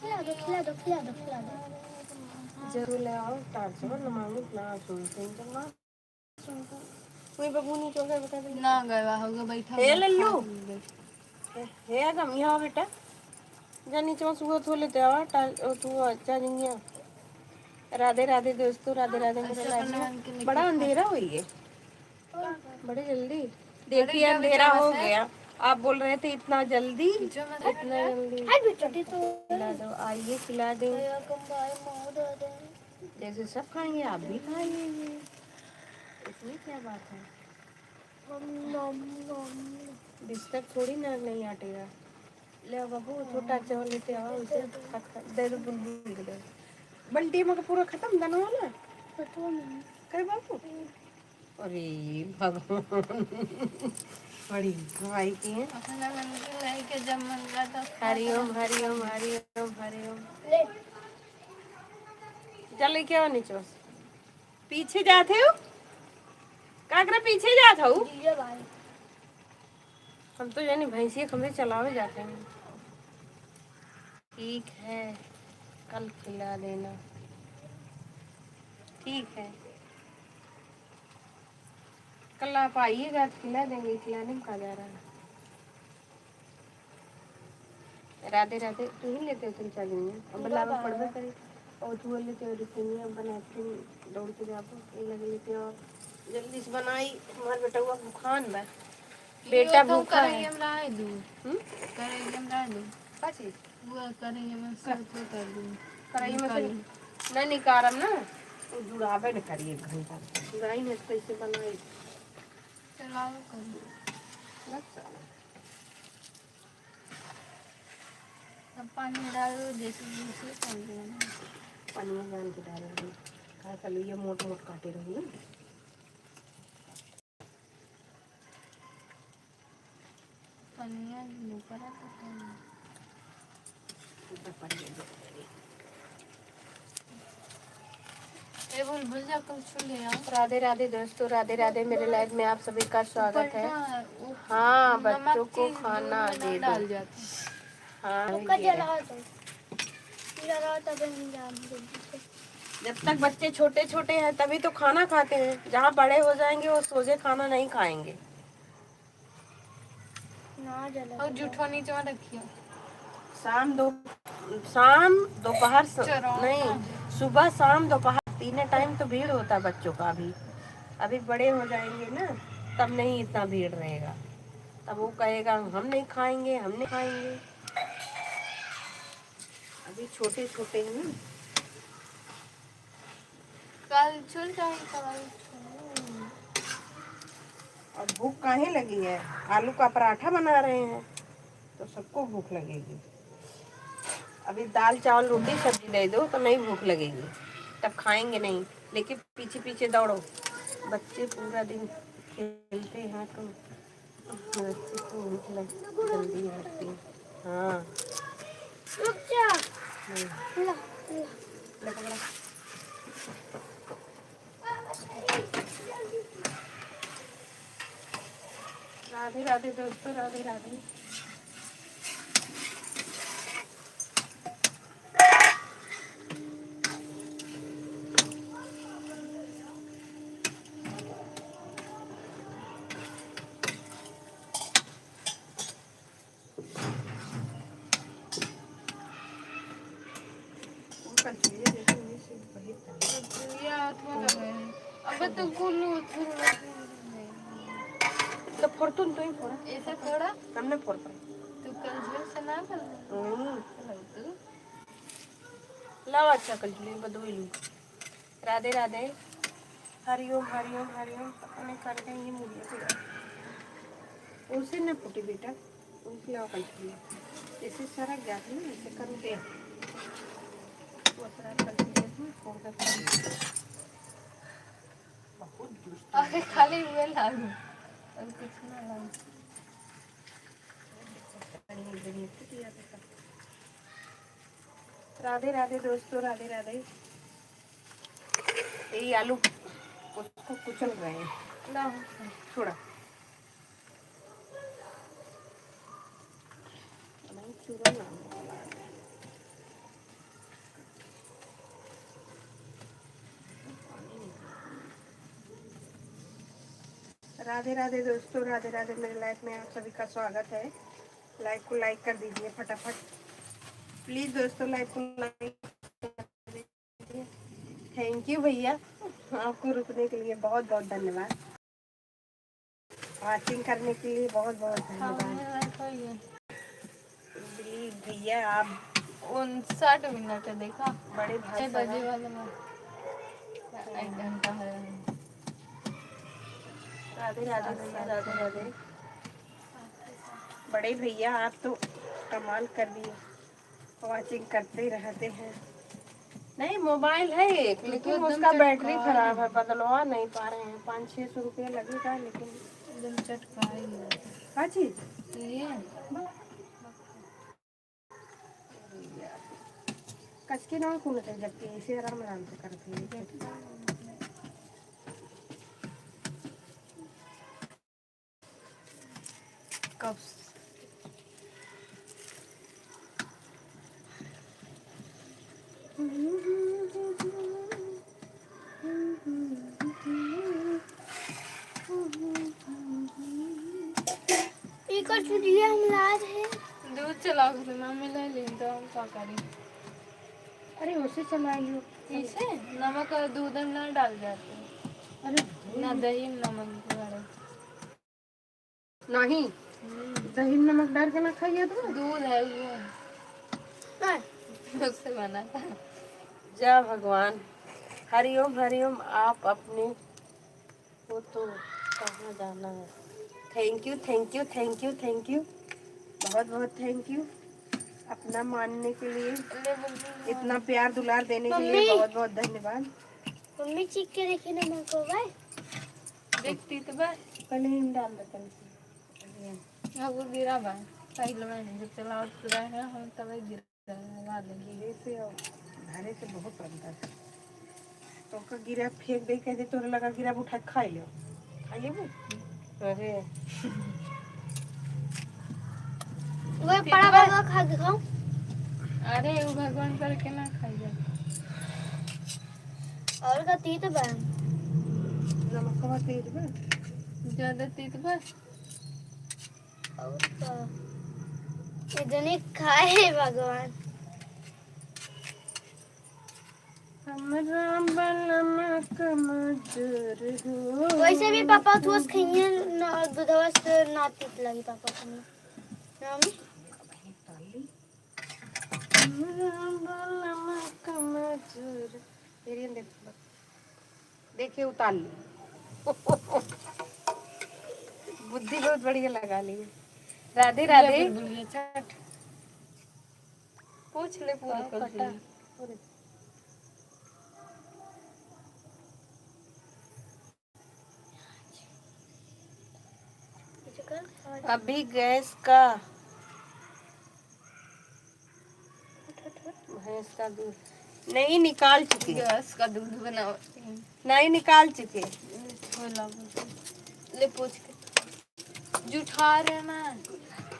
खिला दो, खिला दो, खिला दो, खिला दो। जरूर ले आओ, चार सौ ना मांगो, ना सुन, सुन, सुन, ना सुन, सुन। कोई बबू नहीं चल रहा, बता दे। ना गवा होगा, बैठा हे हुआ लल्लू। खा ले। हे, हे गम, यहाँ बेटा। जा नीचे में सुबह धो लेते आवा, टा-, ओ, तू आ, जा निया। राधे राधे दोस्तों, राधे राधे मेरे ऐसे लाइव अपने में। मन के बड़ा निकल अंधेरा हुई है। बड़ी जल्दी। देखिए, अंधेरा हो गया। आप बोल रहे थे इतना जल्दी, इतना जल्दी। हाय बेटा, दे तो। खिला दो, आइए खिला दो। भैया, कम भाई, मार दे दे। जैसे सब खाएंगे, आप भी खाइए। इसमें क्या बात है? नम, नम, नम। बिस्तर थोड़ी ना नहीं आटेगा। ले बाबू, छोटा चावल लेते आओ, उसे खा, खा, दे दो बुलबुल को दे। बल्टी में का पूरा खत्म दाना वाला? पता नहीं। करे बाबू? अरे भगवान, बड़ी भाई के हैं। अपना मन के लेके जब मन करता हरि ओम, हरि ओम, हरि ओम, हरि ओम। ले। जा लेके आओ नीचे। पीछे जात हो? का करे पीछे जात हो? जीजा भाई। हम तो जानी भैंसिया खंभे चलावे जाते हैं। ठीक है, कल खिला देना। ठीक है, कल आप आइएगा तो खिला देंगे, खिलाने में का जा रहा है। राधे राधे, तू ही लेते हो तीन चार दिन में, अब बुलावा पड़बे करे। और तू लेते हो रिफिनिया बना के दौड़ के जाबो, ये लगे लेते हो, जल्दी से बनाई, हमार बेटवा भूखान बा। बेटा भूखा है। कढ़ाई में रह दू। हम्म? कढ़ाई में रह दू। का चीज? वो कढ़ाई में से कर। तो कर दू। कढ़ाई में से निकाल। नहीं निकारम ना, वो जुड़ाबे न करी एक घंटा। जुड़ाई नहीं तो कैसे बनाई? चलाओ कर। बस चलो। अब पानी डाल दो, जैसे जैसे पानी डालो। पानी जान के डाल दो। का कल ये मोट मोट काटे रही ना। पनिया ऊपर है तो कहीं। ऊपर पनिया दे दे। ए बुलबुल, जा कुछ ले आओ। राधे राधे दोस्तों, राधे राधे। मेरे लाइव में आप सभी का स्वागत है। ऊपर ना, वो हाँ, नमक बच्चों को चीज खाना दूध में ना दे दो। डाल जाते। हाँ, ओका ये जला दो। जला दो, तब हम जान देंगे। जब तक बच्चे छोटे छोटे हैं तभी तो खाना खाते हैं, जहाँ बड़े हो जाएंगे वो सोझे खाना नहीं खाएंगे। ना जला और दो। जूठो नीचे में रखियो। शाम दो, शाम दोपहर स-, चलो। नहीं, सुबह शाम दोपहर तीनों टाइम तो भीड़ होता है बच्चों का। अभी, अभी बड़े हो जाएंगे ना, तब नहीं इतना भीड़ रहेगा, तब वो कहेगा हम नहीं खाएंगे, हम नहीं खाएंगे। अभी छोटे छोटे हैं ना। कल चल जाए, कल। और भूख काहे लगी है? आलू का पराठा बना रहे हैं तो सबको भूख लगेगी। अभी दाल चावल रोटी सब्जी दे दो तो नहीं भूख लगेगी, तब खाएंगे नहीं। लेकिन पीछे पीछे दौड़ो, बच्चे पूरा दिन खेलते हैं तो बच्चे को भूख लग जल्दी लगती है। हाँ। रुक जा। हम्म। ला, ला। ले पकड़ा। राधे राधे दोस्तों, राधे राधे। बस तुमको लो, तो फोड़ तुम, तू ही फोड़ा। ऐसे फोड़ा? हमने फोड़ पाई। तू कंजूस ना कर। हम्म। तू लाओ, अच्छा कर ले, बदोई लू। राधे राधे। हरिओम, हरिओम, हरिओम। पता नहीं कर गई ये मुझे पूरा। उसे न फूटी बेटा, उसे लाओ कर ले। जैसे सरक जाती है, ऐसे कर दे। वो सरक कर दे, फोड़ कर दे। बहुत दुष्ट। अरे खाली हुए लागू, और कुछ ना लागू। राधे राधे दोस्तों, राधे राधे। ये आलू उसको कुचल रहे हैं। लाओ। थोड़ा। नहीं, चूरा ना। राधे राधे दोस्तों, राधे राधे। मेरे लाइफ में आप सभी का स्वागत है। लाइव को लाइक कर दीजिए फटाफट प्लीज दोस्तों, लाइव को लाइक कर दीजिए। थैंक यू भैया, आपको रुकने के लिए बहुत बहुत धन्यवाद। वॉचिंग करने के लिए बहुत बहुत धन्यवाद। प्लीज भैया, आप उनसठ मिनट है, देखा? बड़े भाई छह बजे साहब। वाला में। एक घंटा है। राधे राधे भैया, राधे राधे। बड़े भैया, आप तो कमाल कर दिए, वॉचिंग करते रहते हैं। नहीं, मोबाइल है एक, लेकिन एकदम उसका बैटरी चटका है। खराब है, बदलवा नहीं पा रहे हैं। पाँच छः सौ रुपया लगेगा, लेकिन एकदम चटका है ये। हाँ जी। ये? बस। कसके ना कूनत है, जबकि ऐसे आराम आराम से करत है। कब? एकर चुड़िया हम लाज है। दूध चलाओ के मम्मी ले लें तो हम का करी? अरे उसे चला लियो। इसे नमक और दूध में ना डाल जाते। अरे ना दही में नमक डाले। नहीं, हम्म। दही में नमक डाल के ना खाइए तो। दूध है वो। हाँ। उससे बना था। जय भगवान। हरिओम, हरिओम। आप अपने वो तो कहाँ जाना है। Thank you, thank you, thank you, thank you. बहुत बहुत थैंक यू अपना मानने के लिए, ले मम्मी, इतना प्यार दुलार देने के लिए मम्मी। बहुत बहुत धन्यवाद। मम्मी चीख के देखिए ना मेरे को भाई। देख तीत बा। पहले ही डाल दे पहले। अब वो गिरा बा। पहले मैंने जब चलावत रहे हैं हम तब गिरा। गिरे से और धरे से बहुत अंतर है। तो का गिरा फेंक दे, कह दे, "तोरे लगा गिरा, उठा के खा ले।" खा लेबू? अरे। वो पड़ा बा। बा, खा के खाओ। अरे, वो भगवान करके ना खाइए। और का तीत बा? नमकवा तीत बा? ज्यादा तीत बा? और का? इतने खाए भगवान। हमरा बलमा कमजोर हो। वैसे भी पापा थोस खइए न, दूधवा से ना तीत लगी पापा को। ना मम्मी? हमरा बलमा कमजोर। फिर ये देखो। देखिए, उतार ली। बुद्धि बहुत बढ़िया लगा ली। राधे, राधे। पूछ ले पूरा पटा। अभी गैस का भैंस का दूध नहीं निकाल चुके। गैस का दूध बनावत हैं। नहीं निकाल चुके। ले पूछ के। जुठा रहे ना।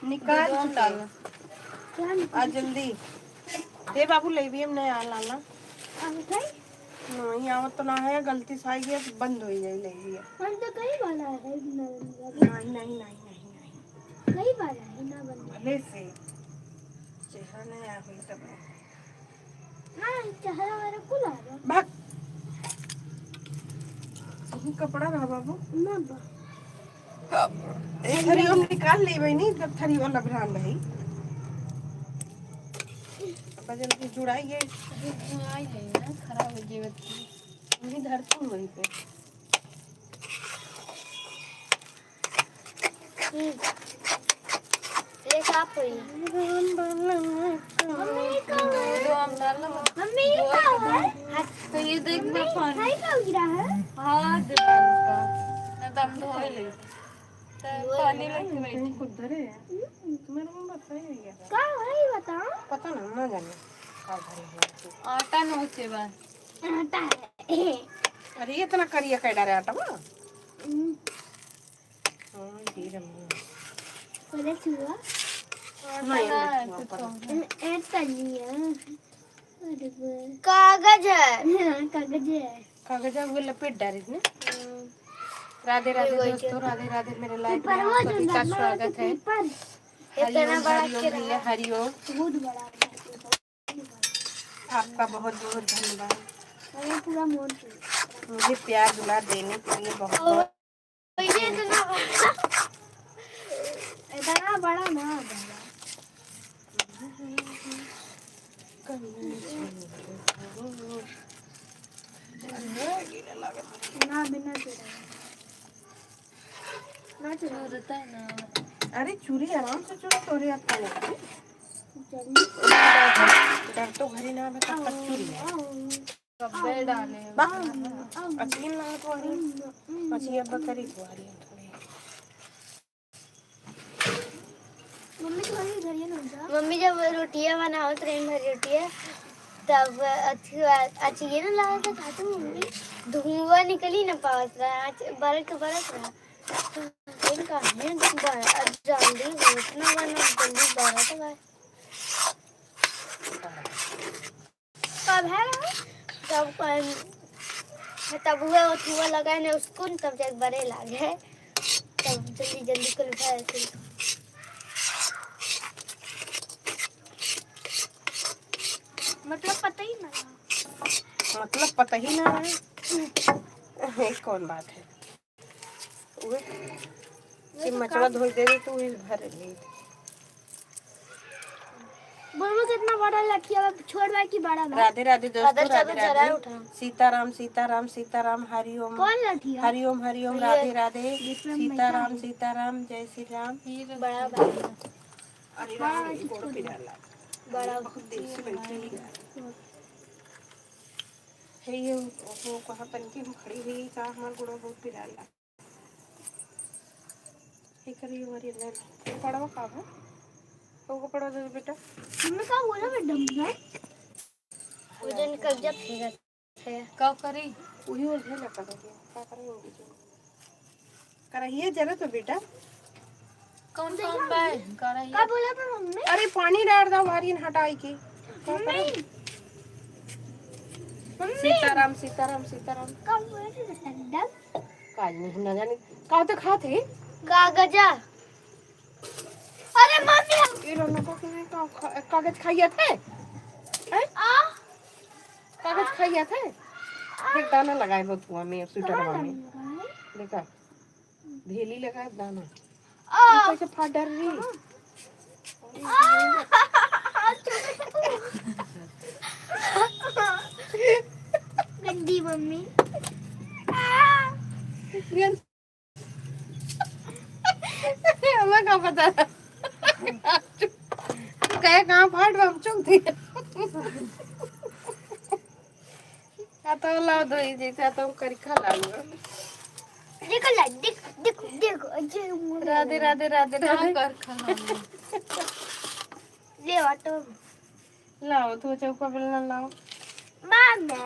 निकाल दूध चुके। डालो। क्या निकाल आ जल्दी। हे बाबू, लेबी हम नहीं आ लाला। आ मिठाई? नहीं, आवत तो ना है, गलती से आ गया तो बंद हो जाए लेबी। हम तो कई बार आए हैं, नहीं, नहीं, नहीं, नहीं, नहीं। कई बार आए ना बंद। भले से चेहरा नहीं आ गई तब। हाँ, चेहरा वाला कुल आ गया। भाग। कपड़ा रहा बाबू। ना बा। ए, थरियो में निकाल लेबै नी, तब थरियो लभरान रही। अब जल्दी जुड़ाई है। जुड़ाई है ना, खराब हो जाए। वही धरती वहीं पे। हम्म। एक आप होई। मम्मी, का है? दो आम डाल लो। मम्मी, ये का है? तो ये देख, मैं पानी। भाई का गिरा है? हाँ, दीवार का। मैं दम धोए ले। तो पानी लेके बैठी। कुछ धरे है? हम्म। तुम्हारे में बताया नहीं गया। का है, बताओ? पता ना, ना जाने। का धरे है? आटा नोचे बा। आटा है। अरे, इतना करिया कह डारे आटा बा? हम्म। हाँ, ये रहा। पहले छुआ। नहीं, नहीं, नहीं, नहीं, नहीं। ए, ए, तनिया। अरे बा। कागज है। हाँ, कागज है। कागज है, वो लपेट डारे ना। हाँ। राधे राधे ये वही दोस्तों, है। राधे राधे मेरे live में पेपरवा आप जो सभी का नंबर स्वागत है। पेपर। हरिओम, इतना बड़ा हरिओम के भैया, रहा। हरिओम। बहुत बड़ा है पेपर। आपका बहुत बहुत धन्यवाद। अरे पूरा मोर के। मुझे प्यार दुलार देने के लिए बहुत और बहुत ये इतना बड़ा, इतना बड़ा ना दादा। ना, बिना चुरा। ना चुरा। चुरता ना। अरे चूरी आराम से चुरा, तोरे आप का लगती। चलिए। डर तो घरी ना बता, कच्चू रही है। कब्बे डाले। बा, अचीन ना तुम्हारी, अचीन अब करी तुम्हारी थोड़ी। मम्मी तुम्हारी इधर ही ना जा। मम्मी जब रोटियां बनावत रही, भर रोटियां, तब अथी, अचीन ना लगा था खाते मम्मी, धुआं निकली ना पावत रहा, अच-, बरक बरक रहा। तो इनका है बड़ा, अब जल्दी होत ना बना, जल्दी बरक बा। कब है? जब, अम, तब हुआ, वो थुआ लगाए ने उसको न, तब जाके बरे लागे। तब जल्दी, जल्दी कुल भर फिर। मतलब पता ही ना। मतलब पता ही ना है। ये कौन बात है? उहे चिम्मचवा धोई देबे तो उहे भर ली। बोलबो कितना बड़ा लठिया बा, छोट बा कि बड़ा बा? राधे राधे दोस्तों, राधे राधे। सीताराम, सीताराम, सीताराम, हरिओम। कौन लठिया? हरिओम, हरिओम, ये राधे राधे, जिसमें हम बैठा सीताराम, है। सीताराम, जय श्री राम। ये तो बड़ा बा। अरे राम, ये गोड़ पिराला। बड़ा बहुत देर से बैठी है। हे ये, वो कहाँ तनकी हम खड़ी हुई का, हमार गोड़ बहुत पिराला। एकर ये वाली ले लो। ये पड़वा का है? वो को पड़वा दे दो बेटा। मम्मी का बोला बेटा, मम्मी? वजन कब्जा फेंकत है। का करी? वही वजन ना कर दिया। का करी वो वजन? करहिए जरा तो बेटा। कौन कौन बा? करहिए। का बोला था मम्मी? अरे पानी डाल दो वारियन हटाई के। का करी? मम्मी। मम्मी। सीताराम, सीताराम, सीताराम। का बोला था बेटा, डब? काज नहीं ना जानी। का तो खात है? कागजा। अरे मम्मी, हम ये रौनक को नहीं का खा-, कागज खाइए थे? हैं? आ? कागज खाइए थे? देख दाना लगाए हो तू हमें स्वेटर में। देखा, भेली लगाए दाना। आ। ये कैसे फाट डाल रही? आ। गंदी मम्मी। आ। हमें का पता था? कहे कहाँ फाट बा, हम चुप थी। आ तो लाओ दो ही जैसे आ तो हम करी खा लाऊंगा। देखो ला, देख, देखो, देखो, अजय उमर। राधे, राधे, राधे, राधे। कर खा लाऊंगा। ले बाटो। लाओ, तू चौका बेलना लाओ। मामा,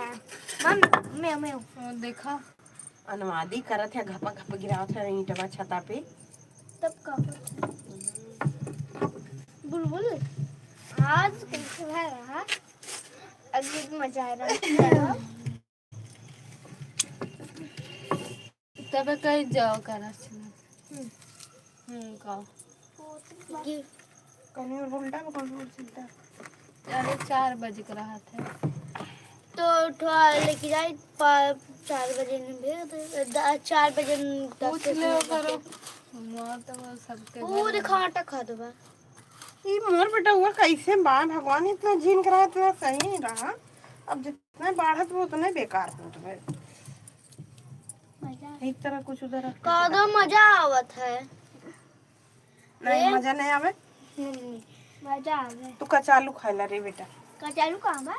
मामा, मैं, मैं। वो देखा। अनवादी करत है, घपा घप गिरावत है ईंटवा छता पे। तब का होत है? बुलबुल, आज कैसे भाई रहा? अगली मजा आ रहा है। तबे कहीं जाओ करा से। हम्म। हम्म, का? ये कहीं उल्टा में, कहीं सीधा। अरे, चार बजे के रहा था। तो उठवा लेके जाई, पा-, चार बजे न भेज दे, द-, चार बजे न पूछ दस ले बजे ओकरो। माँ तो वो सबके वो घर देखा आटा खा देबा। ई मोर बेटा हुआ कैसे बा भगवान, इतना झिनकरा, इतना सही रहा, अब जितना बाढ़त बा उतना बेकार होत बा। मजा। एक तरह कुछ उधर रख के कादो मजा आवत है। नहीं, ए? मजा नहीं आवे। नहीं, नहीं, मजा आवे। तू कचालू खाइला रे बेटा। कचालू कहाँ बा?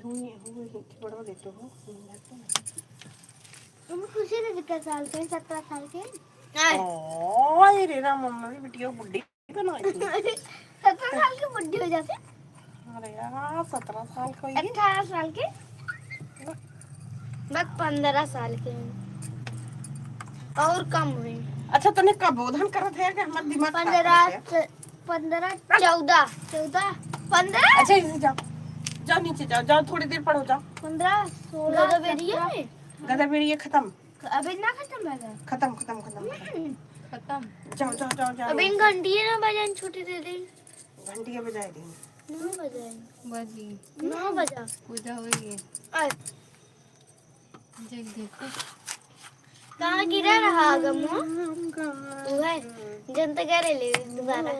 हुई, हुई, हुई, बड़ा देते हो, हुई, लगता है। तुम खुशी दीदी का साल के, सत्रह साल के? ओए रे राम, मम्मी बिटिया बुड्ढी बनाई थी। सत्रह साल की बुड्ढी हो जाते? अरे यार, सत्रह साल का होई। अठारह साल के? बस पन्द्रह साल के हैं। और कम हुई। अच्छा, तने का बोधन करत है कि हमार दिमाग खराब पन्द्रह हो गया? च-, पन्द्रह, चौदह। चौदह? पन्द्रह? अच्छा, इधर जाओ। जाओ, नीचे जाओ, जाओ, थोड़ी देर पढ़ो, जाओ। पन्द्रह, सोलह, गदर बेरिया सत्रह। है? गदर बेरिया खत्म। अबे ना खत्म है क्या? खत्म, खत्म, खत्म, खत्म। हम्म। खत्म। जाओ, जाओ, जाओ, जाओ। अबे इन घंटिये ना बजाएं, छोटी दीदी। घंटिये बजाए दी। ना बजाएं। बजी। ना बजा। पूजा होई है। आए। देख, देखो। कहाँ गिरा रहा आगम हो? तू है, जनता करे ले दोबारा।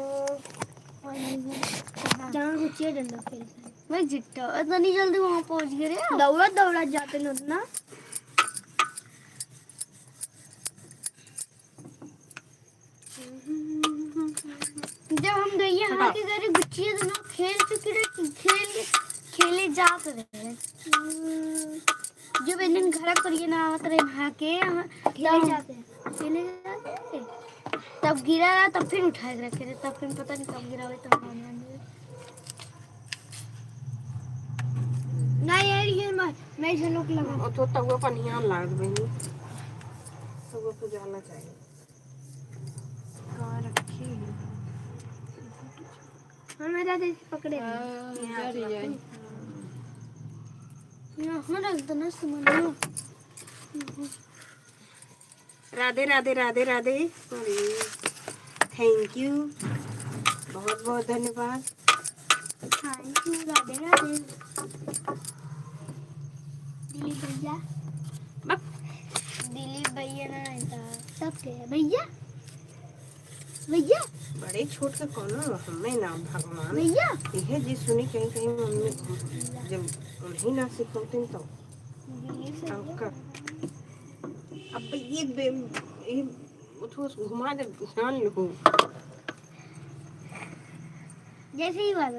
जहाँ घुचिए डंडा खेलता है। मैं जिट्टा, इतनी जल्दी वहाँ पहुँच गए रे। दौड़ा, दौड़ा जाते न उतना। जब हम गइया हटा। हाँ के घरे गुचिया दोनों खेल चुके रहे, खेल, खेले जात रहे। जब एक दिन घर पर ये ना आवत रहे वहाँ के, हम खेले तब जाते हैं। खेले जाते हैं। तब गिरा रहा, तब फिर उठा के रखे रहे, तब फिर पता नहीं कब गिरा हुआ, तब मान मान लिया। ना यार, ये मैं, मैं झनक लगा। ओ तो तउआ पर नियान लागत बहिनी। तउआ पर जाना चाहिए। कहाँ रखी है? हाँ, मेरा दे पकड़े। हाँ, यहाँ जड़ रख जाए। दो। यहाँ रख दो ना सामान। राधे, राधे, राधे, राधे। अरे, thank you। बहुत, बहुत धन्यवाद। Thank you, राधे, राधे। दिलीप भैया। बक। दिलीप भैया ना रहता। तब के है भैया? भैया? बड़े छोट के कौनो हमें ना भगवान। भैया? इहे जी सुनी कहीं, कहीं मम्मी जब उन्हीं ना सिखौतिन तो दिलीप भैया। आपका अब ये बे-, ये उठो, उसको घुमा दे, जान लो। जैसे ही बात।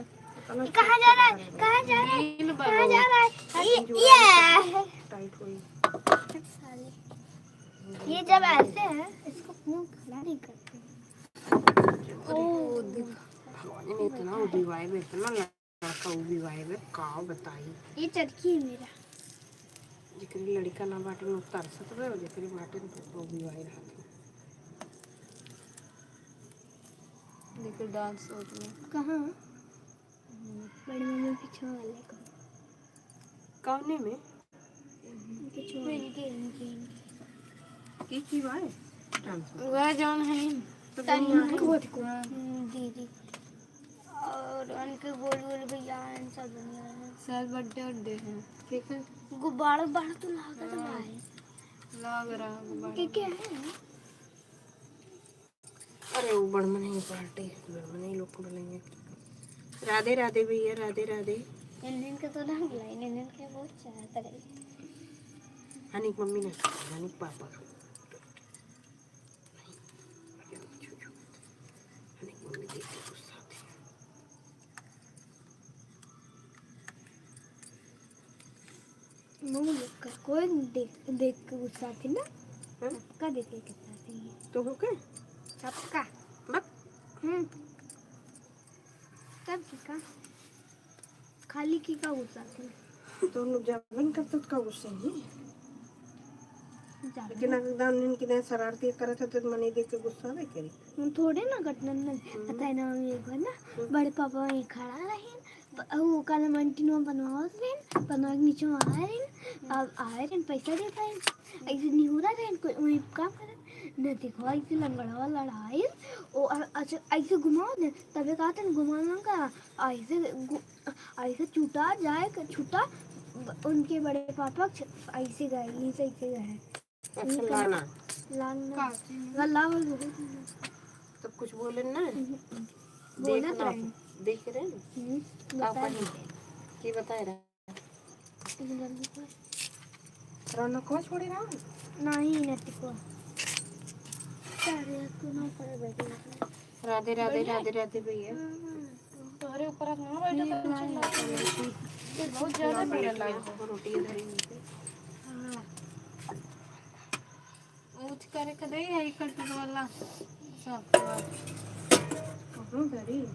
चलो, कहाँ जा रहा है? कहाँ जा रहा है? नील कहाँ बाबू। जा रहा है? ये, ये। टाइट हुई। ये जब ऐसे है, इसको मुंह खड़ा नहीं करते। अरे, ओ। वो देख, भगवान ने इतना उबिवाए में इतना लड़का उबिवाए में का बताई। ये चरखी है मेरा। जेकरे लड़का ना बाटे, उ तरसत रहे, जेकरे बाटे, तो उबिवाए रहत है। देखो डांस हो गया। कहाँ? हम्म। बड़ी मम्मी पीछे वाले को। कौने में? पीछे वाले। इनके, इनके, इनके। की, की बाय? डांस में। वह जौन है। तो तनी वही है। हम्म, दीदी। और उनके गोल गोल भैया हैं, सब बन गए हैं। सर बर्थडे उर्डे है। ठीक है। गुब्बारा, गुब्बारा तो लागत हाँ। भाई। लाग रहा गुब्बारा। के, के है? अरे, वो बड़ मनई पार्टी, बड़ मनई लोग को बुलाएंगे। राधे राधे भैया, राधे राधे। इंडियन के तो ना बुलाए, इंडियन के बहुत चाहता है। हनी के मम्मी ना, हनी के पापा। हनी के मम्मी देख के गुस्सा होती है। मुंह देख कर कोई देख, देख के गुस्सा थे ना? हाँ? सबका देख के गुस्सा थे ये। तो हो के? सबका। बक। हम्म। तब की का? खाली की का गुस्सा थे? तो हम लोग जाबे न करते तो का गुस्सा नहीं? जाबे लेकिन न। अगर दान दिन की नहीं शरारती करत है तो मने देख के गुस्सा नहीं करी। हम थोड़े ना कटनन में हम्म। पता है ना, हम एक बार ना हम्म। बड़े पापा वहीं खड़ा रहे, प-, उ काला मंटी नो बनवावत रहे, बनवा के नीचे में आए रहे, अब आए रहे, पैसा देता है, ऐसे निहुरा रहे, कोई वहीं काम करे, न देखो, ऐसे लंगड़वा लड़ाई, ओ, अ-, अच्छा, ऐसे घुमाओ ने, तबे कहते हैं घुमाना का, ऐसे घु-, ऐसे छूटा जाए, क-, छूटा, ब-, उनके बड़े पापा छ-, ऐसे गए, ऐसे, ऐसे गए। अच्छा, ये लाना। लाना। का? गला में बहुत। तब कुछ बोले ना? हम्म, हम्म। देखना बोलत रहे। देख रहे हैं? हम्म, का बताए। पढ़ी? की बताए रहे? रौनकवा छोड़ी ना? नहीं, नतिकवा। राधे, राधे, राधे, राधे भैया। तोहरे ऊपर हाथ ना बैठे तो कुछ ना। ये बहुत ज्यादा बुरा लागे। रोटी धरी हुई थी। हाँ। ऊँच करे के दे, यही कटोरा वाला। सब। कहाँ धरी?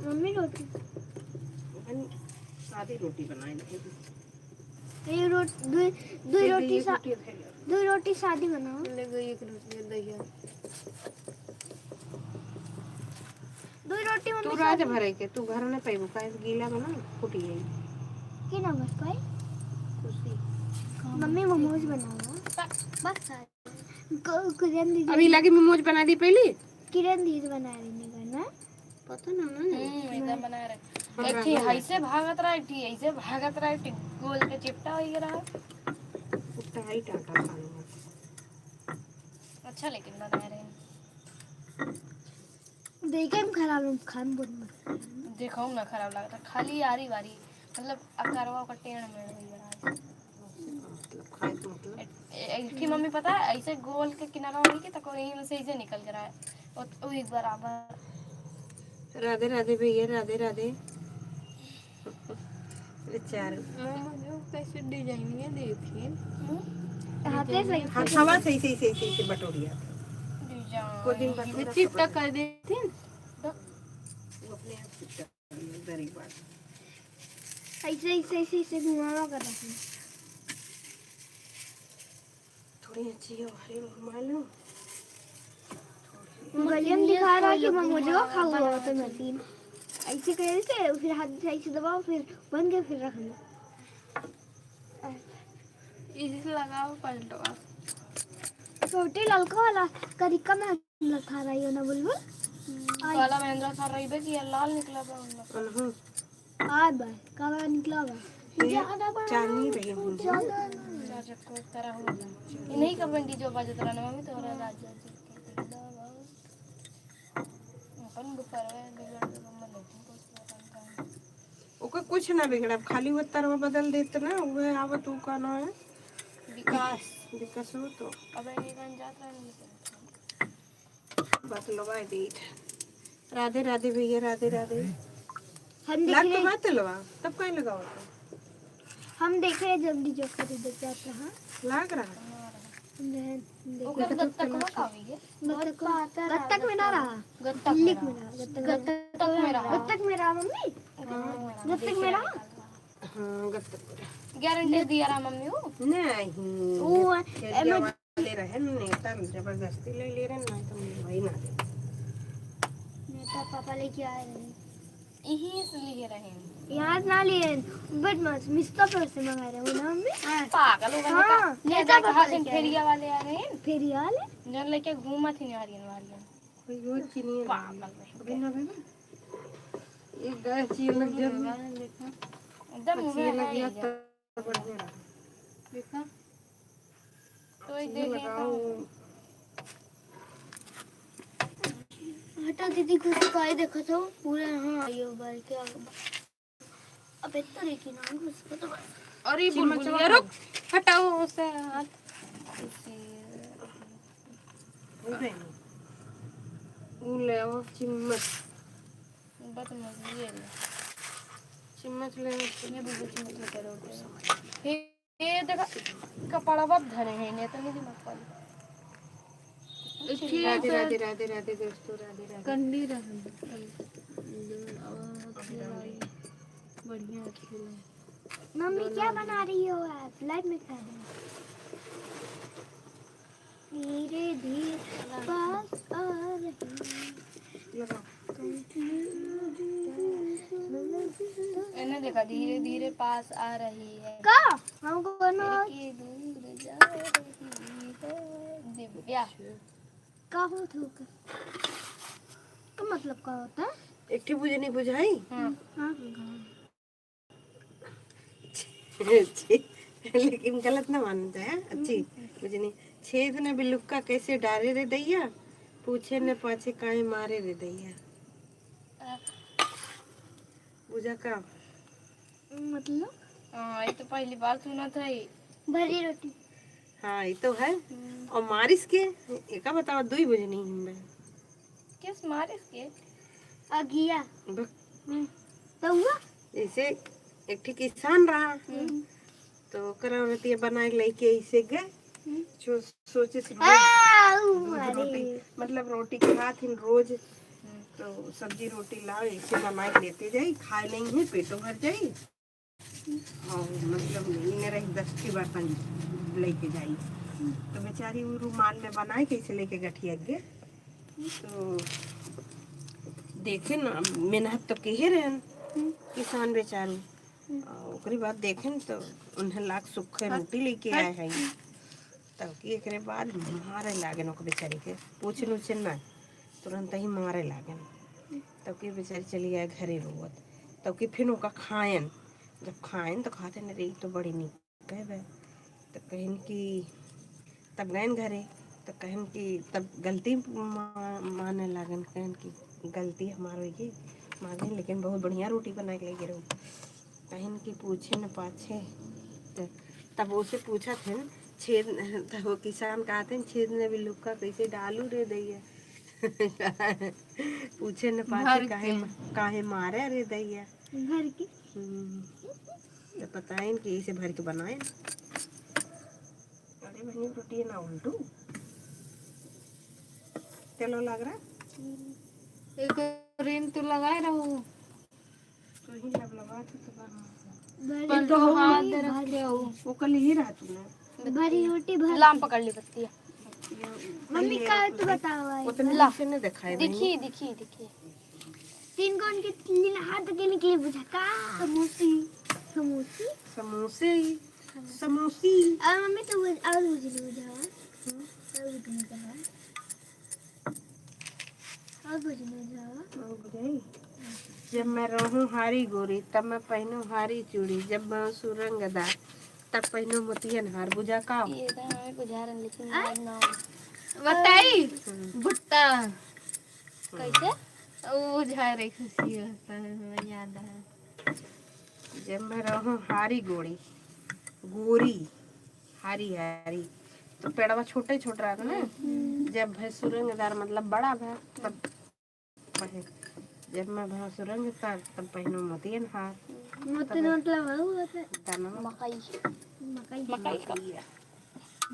मम्मी रोटी। आधी रोटी बनाए नहीं। ये रो-, दुई, दुई ये रोटी सा-, रोटी खाई लो। दुई रोटी सादी बनाओ। ले गई एक रोटी, ये दहिया। दुई रोटी मम्मी तू रात सादी भरे के, तू घर में पैबू, काहे से गीला बना, फूटी जाई। की ना भर पाई? खुशी। मम्मी मोमोज बनाओ। बस, बस। को-, किरण दीदी अभी लागे मोमोज बना दी पहली। किरण दीदी बना रही नहीं करना। पता ना, ना, ना। हम्म, एकदम बना रहे। हम एक ठी रांधल ऐसे भागत रहा, एक ठी ऐसे भागत रहा, एक ठी गोल के चिपटा हो गया रहा। टाइट आटा खाना। अच्छा, लेकिन बना रहे हैं। देखे में खराब लग-, खाए में बहुत मजा आया। देखो ना खराब लगता, खाली आरी बारी, मतलब अकारवा ओकर टेढ़ मेढ़ हो गया है। मतलब खाए के मतलब? ए-, ए-, एक ठी मम्मी पता है, ऐसे गोल के किनारा होई के, तको यही में से ऐसे निकल के रहा है। ओ, ओ एक बराबर। राधे राधे भैया, राधे राधे। बेचारे। मम्मा जो कैसे डिजाइनिया देथिन। हम्म? हाथे से डिजाइनिया। हाथवा से ऐसे, ऐसे, ऐसे, ऐसे बटोरिया। डिजाइन। को दिन बटोरा चिपटा सब कर देथिन। वो अपने आप चिपटा कर देथिन, गरीब आदमी। ऐसे, ऐसे, ऐसे, ऐसे घुमावा कर रखिन। थोड़ी अच्छी है, हरी घुमा लो। गलियम दिखा रहा है कि मोमोजवा खाऊ होत है मशीन। ऐसे करे से, फिर हाथ से ऐसे दबाओ, फिर बन के फिर रख लो। इसे लगाओ पलटवा। छोटी ललका वाला करिका में लखा रही हो ना बुलबुल? हम्म, आई। काला महेंद्र सर रहिबे कि लाल निकला बा उनमें। कलहू। आ बा, काला निकला बा। ये ज्यादा बा। चांदनी रही बुलबुल। ज्यादा ना। राजा को तरह हो गया। ये नहीं कबड्डी जो बाजत रहा ना मम्मी, तोहरा राजा जी के दिखला बा। अपन दोपहर में बिगड़ गया, मम्मा लेकिन कुछ ना करता है। ओकर कुछ ना बिगड़ब, खाली वो तरवा बदल देत ना, उहे आवत उ का नाम है? विकास। विकास हो तो। अब ये गान जात रहने लेकिन। बस लगा दे। राधे राधे भैया, राधे राधे। हम देख लाग तो रहे बात लगा, तब काहे लगाओ तो? हम देख रहे जल्दी जो खरीदे जात रहा। लाग रहा। नहीं, देख ओकर रहे। गत्तक में का होई है? गत्तक, गत्तक में ना रहा। गत्तक में लिख रहा। में रहा, गत्तक में। गत्तक में रहा। गत्तक में रहा, मम्मी? हाँ। गत्तक में रहा? हाँ, गत्तक में रहा। गारंटी दिया रहा मम्मी वो? नहीं। वो फेरिया एमे वाले रहे नेता, जबरदस्ती ले ले रहे, नहीं तो वही ना दे। नेता पापा लेके आए रहे। यही से लिए रहे। यहाँ से ना लिए, बदमाश, मिस्ता पर से मंगा रहे हो ना मम्मी? हाँ। पागल हो गए हाँ, का? ये नेता जाके पापा हाथ लेके आए। फेरिया वाले आ रहे हैं। फेरिया वाले? जन लेके घूमत ही नारियन वारियन। कोई और चीनी है। पागल है। अभी ना, अभी ना। एक गैस चीज लग गया। एकदम मुंह में लग गया है। बढ़िया रहा। देखा? तो ये चीनी देखे लगाओ। तो हटा दीदी, कुछ काहे देखो तो पूरा यहाँ आइयो बार क्या। अबे तो देखी ना, उसको तो बस। अरे चिम्मच बुलबुलिया, वाला। रुक, हटाओ उसे हाथ। उसे। उ ले आओ चिम्मच। बस मजे ले। चिम्मच ले। ये बुलबुल चिम्मच लेके रहो। हे, ये देखा, कपड़वा धरे हैं, नहीं तो नहीं दिमाग वाली। ठीक राधे, है। राधे, राधे, राधे दोस्तों, राधे, राधे। कंडी रहन। बढ़िया खेल है। मम्मी, क्या बना रही हो आप? लाइव में खा रहे हैं। धीरे धीरे पास आ रही। लगाओ। इन्हें देखा, धीरे धीरे पास आ रही है। का? हमको ना। लेके दूर जा रही है दिव्या। का होत होके? का मतलब का होता है? एक ठे बुझनी बुझाई? हाँ। हाँ। छी, लेकिन गलत ना मानता है। अच्छी बुझनी। छेद न बिलुक्का कैसे डारे रे दैया, पूछे न पाछे काहे मारे रे दैया। बुझा का? मतलब? हाँ, ये तो पहली बार सुना था ये। भरी रोटी। हाँ, ये तो है। हम्म। और मारिस के, एका बताओ, दुई बुझनी हिम्बे। किस मारिस के? अगिया। ब- हम्म। तो हुआ? जैसे एक ठे किसान रहा, हम्म। तो ओकरा रतिया बना के लेके ऐसे गए। हम्म। जो सोचे से रोज आ, ऊ दूध मारे। रोटी, मतलब रोटी खात हिन रोज। हम्म। तो सब्जी रोटी लाओ, ऐसे बना के लेते जाई, खाए नहीं है, पेटो भर जाई। और मतलब इन्हें रही दस ठे बर्तन लेके जाई। तो बेचारी ऊ रुमाल में बनाए कैसे लेके गठिया गे। तो देखे ना, मेहनत तो केहे रहन किसान बेचारू। और ओकरे बाद देखेन तो उन्हें लाख सुखे रोटी लेके आए हैं। तब कि एकरे बाद मारे लागेन ओकर बेचारी के, पूछेन उछेन ना, तुरंत ही मारे लागेन। तब कि बेचारी चली आए घरे रोवत। तब कि फिर ओका खाएन, जब खाएन तो कहते न, "रे, ई तो बड़ी नीक है बे।" तो कहिन कि तब गएन घरे, तो कहिन कि तब गलती मा-, माने लागेन, कहिन कि गलती हमार होई गई, माँ गई, लेकिन बहुत बढ़िया रोटी बना के लेके रहू। कहिन कि पूछे न पाछे, त-, तब ओसे पूछत हन, छेद, तब वो किसान कहत हन, "छेद न बिलुक्का कैसे डालू रे दैया?" पूछे न पाछे, भर "काहे, के। काहे मारे रे दैया?" भर के। हम्म। तो पताइन कि इसे भर के बनाए। अरे बहनी, रोटी ना उल्टू। चलो लग रहा। एक रिन तू लगाए रहू। तू ही लबलबा थी तो बना। बड़ी पर तो रोटी हाथ भर रखे हो। वो कल ही रहा तू ना। बड़ी रोटी भर लाम पकड़ ली बत्तिया। मम्मी, का तू बतावा है? उतने ला। से नहीं दिखाई दिखी, बहनी। दिखी, दिखी। तीन कौन के तीन हाथ के निकले बुझा का? समोसी। समोसी? समोसे ही। समोसी। और मम्मी, तू बुझ-, और बुझ लो बुझावा। हम्म। और बुझ लो बुझावा। और बुझ लो बुझावा। और बुझाई? जब मैं रहूं हारी गोरी, तब मैं पहनूं हारी चूड़ी, जब मैं सुरंगदार, तब पहनूं मोतियन हार। बुझा का? ये तो हमें बुझा रहे, लेकिन आ? याद ना हो। बताई? हम्म। भुट्टा। कैसे? वो बुझा रही खुशी होता है, हमें याद है। जब मैं रहूं हारी गोरी, गोरी, हारी, हारी, तो पेड़वा छोटे छोट रहत ना। हम्म। जब भय सुरंगदार, मतलब बड़ा भय, तब पहन, जब मैं भय सुरंगदार, तब पहनूं मोतियन हार। मोतियन तब मतलब है वो होता है। दाना। मकई। मकई। मकई का।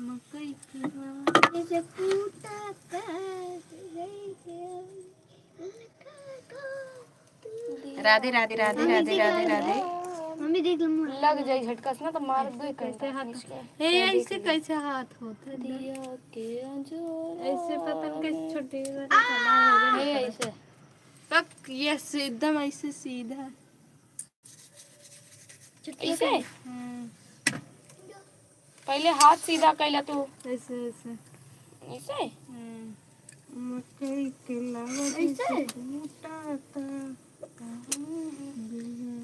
मकई। मकई के जैसे कूटा का, जैसे राधे, राधे, राधे, मम्मी राधे, देख राधे, ले। राधे। मम्मी देख ले, मुँह। लग जाई झटका से ना तो मार दो एक कैसे घंटा हाथ? खींच के। हे, ऐसे कैसे हाथ होता है? दिया के अंजोर ऐसे पता नहीं कैसे में। छोटे वाला आ! कमाल हो गया। हे, ऐसे। तक ये से एकदम ऐसे सीधा। ऐसे? हम्म। पहले हाथ सीधा कैला तू। ऐसे, ऐसे। ऐसे? हम्म। मकई के लावा ऐसे? जैसे टूटा था।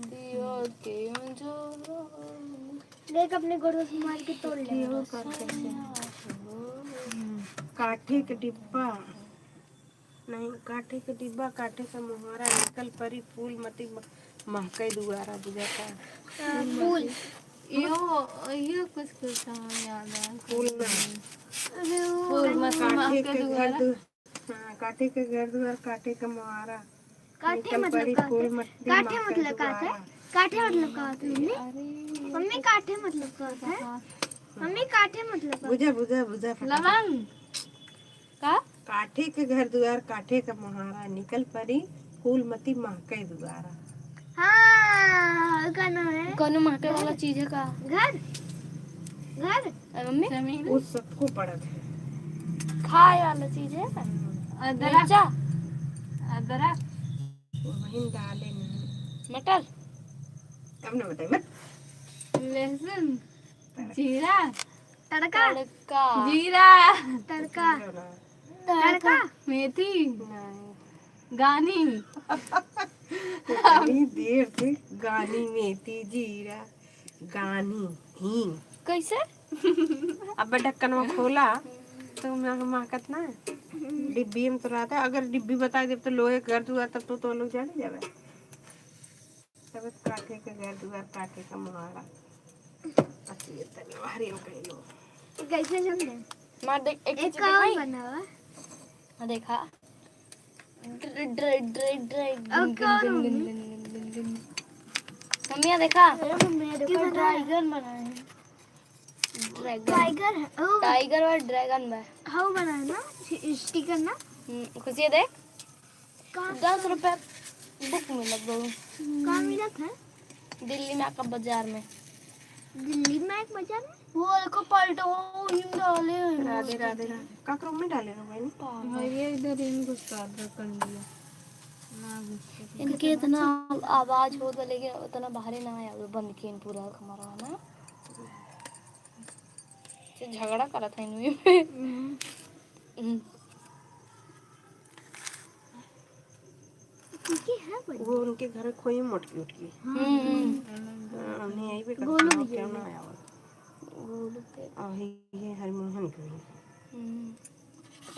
दिया के अंजोर। देख, अपने गोड़ों से मार के तोड़ ले। ये वो कर कैसे? हम्म। काठे के डिब्बा। नहीं, काठे के डिब्बा, काठे के मोहारा, निकल परी फूल मती म-, महके दुआरा, बुझाता। हाँ, फूल। यो, यो कुछ कुछ समझ में आ रहा है। फूल ना। अरे, वो फूल मती काठे महके के घर दुआरा। दु-, हाँ, काठे के घर दुआर, काठे के मोहारा। काठे निकल मतलब परी का फूल होता है? मती काठे महके मतलब का होता है? दुआरा। काठे मतलब का होता है, मम्मी? अरे। मम्मी, काठे मतलब का होता है? हाँ। मम्मी, काठे मतलब का होता है? बुझा, बुझा, बुझा फटाफट। लवंग। का? काठे के घर दुआर, काठे के मोहारा, निकल परी फूल मती महके दुआरा। हाँ, का नाम है? कौनो महके वाला चीज है का? घर? घर? अरे मम्मी? जमीन? वो सबको पड़त है। खाए वाला चीज है? अदरक। मिर्चा? अदरक। वही डाले नहीं। मटर। अब ना बताई मत। लहसुन। जीरा। तड़का। तड़का। जीरा। तड़का। जीरा ना। तड़का। मेथी। नहीं। गानी। इतनी देर से गानी, मेथी, जीरा, गानी, हींग। कैसे? अब ढक्कनवा खोला तो महक-, महकत ना है। डिब्बी में तो रहता है। अगर डिब्बी बता देब तो लोहे के घर दुआर तब तो, तो लोग जाने जावे। तब काठे के घर दुआर, काठे का मुहारा। अच्छी है, तनी बाहरी में कहीं लोग। कैसे समझे? मार देख, एक एक चीज और दिखाई? बना हुआ। हाँ, देखा। ड्र-, ड्र-, ड्र-, ड्र-, अब गुन, क्या गुन, गुन, करूँगी? गुन, गुन, गुन, गुन। मम्मिया देखा। अरे मम्मी, देखो, ड्रैगन बनाए हैं। ड्रैगन। टाइगर है, ओ। टाइगर और ड्रैगन बा। हाँ, बनाए ना, स्टिकर ना। हम्म, खुशिया देख। कहाँ? दस रुपया बुक मिलत बा। कहाँ मिलत है? दिल्ली में आका बाजार में। दिल्ली में एक बाजार में? वो देखो पलटो, वो हिम डाले हैं। राधे, राधे, राधे। काकरो में डाले रहो भाई। पागल। भैया इधर इनको साथ रखन दिया। ना घुसके। इनके इतना आवाज होत बा, लेकिन उतना बाहरे ना आया, वो बंद किए पूरा कमरा ना। से झगड़ा करत है इनमें। हम्म। हम्म। ठीक है, बढ़िया। वो उनके घर खोई मोटकी उटकी। हम्म, हम्म। हाँ, नहीं आई बेटा, गोलू खाना भी क्या है। ना आया वो। गोलू के। आ, ये, ये हरमोहन की। हम्म।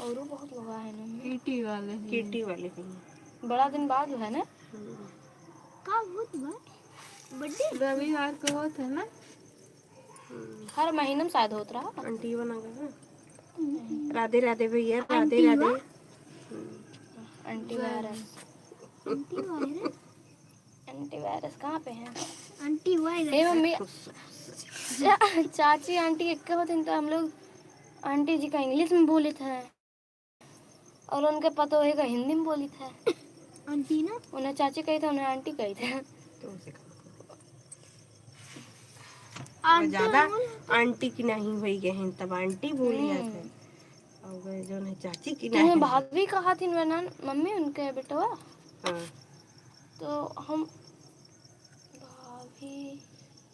औरो बहुत लोग आए हैं ना। किटी वाले हैं। किटी वाले हैं। बड़ा दिन बाद है ना? हम्म। का होत बा? बर्थडे? रविवार को होत है ना? हम्म। हर महीना में शायद होत रहा। आंटी बना गए ना। हम्म। राधे राधे भैया, राधे आंटी राधे। बा? हम्म। एंटीवायरस। एंटीवायरस? एंटीवायरस कहाँ पे है? एंटीवायरस। हे मम्मी, चा-, चाची आंटी एक होते हैं तो हम लोग आंटी जी का इंग्लिश में बोले थे। और उनके पतोहे का हिंदी में बोली था। आंटी ना? उन्हें चाची कही था, उन्हें आंटी कही था। तुमसे कहा। आंटी ज्यादा और आंटी की नहीं हुई गए हैं, तब आंटी बोली हम्म। जाते। और वो जो नहीं चाची की तुम्हें नहीं। भाभी कहा थी ना मम्मी उनके बेटवा? हाँ। तो हम भाभी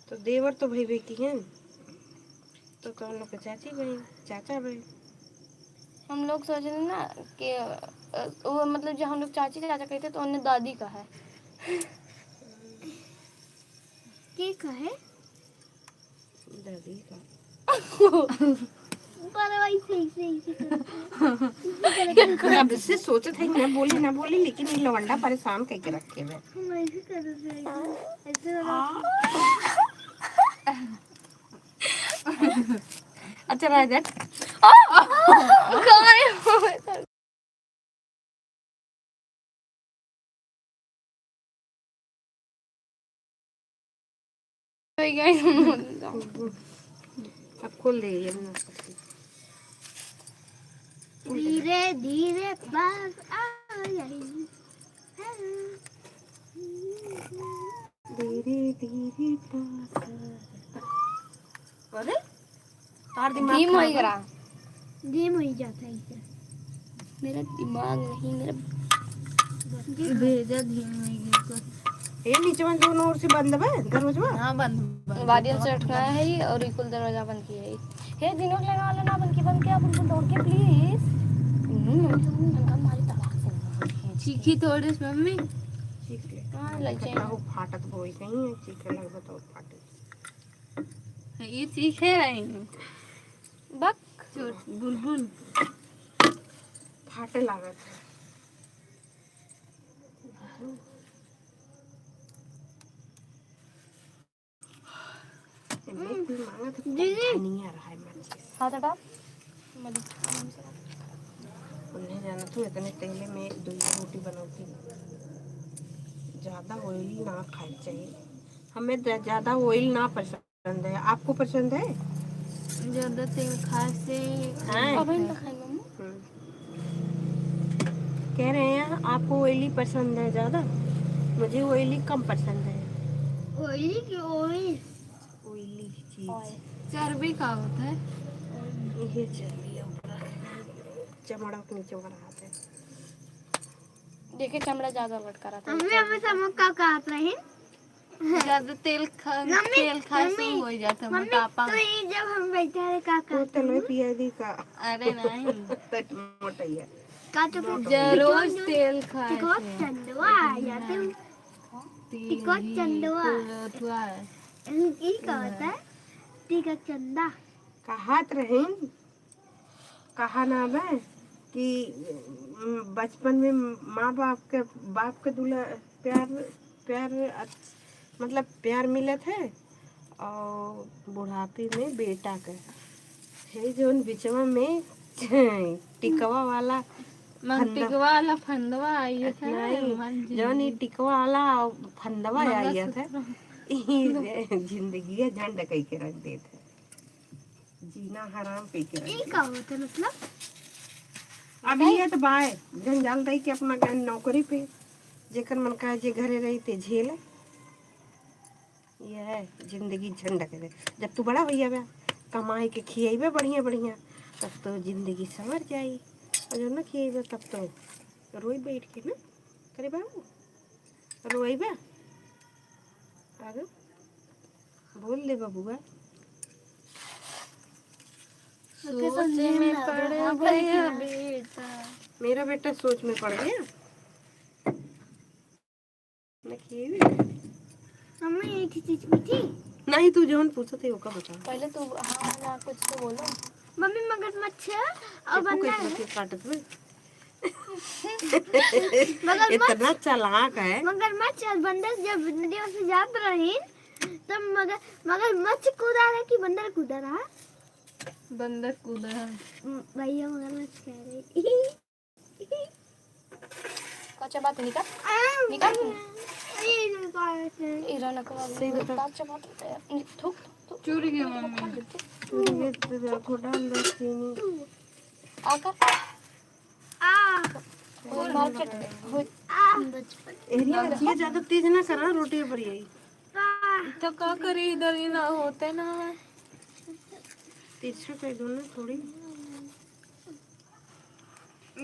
तो देवर तो भाई बेटी हैं, तो कौन लोग के चाची बहन, चाचा बहन? हम लोग सोचे ना कि, अ, वो मतलब जो हम लोग चाची चाचा कहते तो उन्हें दादी का है। के कहे? दादी का। पर वही सही, सही, सही। कब से सोचत है ना बोली, ना बोली, लेकिन ये लवंडा परेशान करके रखे हुए। हम ऐसे करत रहे, ऐसे वाला। अच्छा, रह जा। अब खोल दे ये अपना। धीरे धीरे पास आ गई। धीरे धीरे पास आ। अरे, तार दिमाग गेम खराब होई है। करा। गेम होई जाता है इसे। मेरा दिमाग नहीं, मेरा भेजा धीम होई गई को। ए, नीचे में दोनों ओर से बंद बा दरवाजा? हाँ, बंद, बंद। वादियन से अटकाया है ये और इकुल दरवाजा बंद किया है। हे, दिनों के लेने वाला ना बन के, बन के, आप उनको दौड़ के, please। हम्म, हम्म, हम्म, हमारी तलाक से नहीं। चीखी थोड़े से, मम्मी। चीख ले। हाँ, लग जाएगा। फाटत बोई कहीं, चीखे लगबा तो फाटे। ये चीखे रही। बक। चोट, बुलबुल। फाटे लागत है। एमे कुल मांगत है, दीदी। धनिया रहा है माचिस। हाथ हटा। मत, उन्हें जाना तू इतने तेले में एक दो रोटी बनौती। ज्यादा oily ना खाई चाहिए। हमें ज-, ज्यादा oil ना पसंद है। आपको पसंद है? ज्यादा तेल खाए से हाँ। अब इनका खाए, मम्मी। हम्म। कह रहे हैं, आपको oily पसंद है ज्यादा, मुझे oily कम पसंद है। Oily की oil? Oily चीज। Oil। चर्बी का होता है? ये चर्बी है ऊपर, चमड़ा के नीचे वाला आता है। देखे चमड़ा ज्यादा लटका रहा था। मम्मी, हमें समझ का कहत रही? ज्यादा तेल खा, मम्मी, तेल खाए से मम्मी, हो जाता है मम्मी, मोटापा। तो ये जब हम बैठे रहे, का वो कहत तेल में रही? पिया दी का? अरे नहीं। पेट मोटैया। का तो फिर जो रोज टिकवा, तेल खाए टिकवा से। चंदवा आ जाते हैं। तेल टिकवा ही चंदवा। कुलथुआ है। ई का होता है? टिकवा चंदा। कहत रही। कहा ना बे कि, उम, बचपन में माँ बाप के, बाप के दुला-, प्यार, प्यार अच्छ-, मतलब प्यार मिलत है और बुढ़ापे में बेटा के। हे जौन बिचवा में टिकवा वाला मन फंदा-, टिकवा वाला फंदवा आई है, नहीं, मन जौन ई जिंदगी। टिकवा वाला फंदवा आई है, मंगलसूत्र। ई जिंदगी झंड कई के रख देत है। जीना हराम कई के रख ई देत। का होता मतलब? अब ये तो बाय, जन जान रही कि अपना गए नौकरी पे, जेकर मन का जे घरे रही ते झेले। ये है जिंदगी झंड के दे। जब तू बड़ा भैया बा, कमाई के खियाइबे बढ़िया बढ़िया, तब तो जिंदगी संवर जाई। और जब ना खियाइबे तब तो रोई बैठ के ना, करे बाबू, रोइबे? आगे बोल दे बबुआ। सोच में पड़ गया बेटा। मेरा बेटा सोच में पड़ गया। मैं किए भी मम्मी, एक ही चीज पूछी। नहीं, तू जौन पूछत है, ओका बता। पहले तू हाँ, ना, कुछ तो बोलो। मम्मी, मगरमच्छ और देखो, बंदर कैसे है। काटत में। मगरमच्छ, इतना चालाक है। मगरमच्छ और बंदर जब नदिया से जात रही, तब मगर, मगरमच्छ कूदा रहा कि बंदर कूदा रहा? बंदर कूदा रहा। म-, भैया, मगरमच्छ कह रहे। कच्चा बात निकाल, निकाल। ये निकाल। ई रौनक वाली सही बता। बात चबात है। थूक, थूक। चूरी के मम्मी। चूरी के तो देखो, डाल दो चीनी। आका। आ। मार्केट में। हो। आ। एरिया में चीज़ ज्यादा तेज ना करा, रोटी पर यही। तो का करी, इधर ही ना होते ना। तिरछा कर दो ना थोड़ी।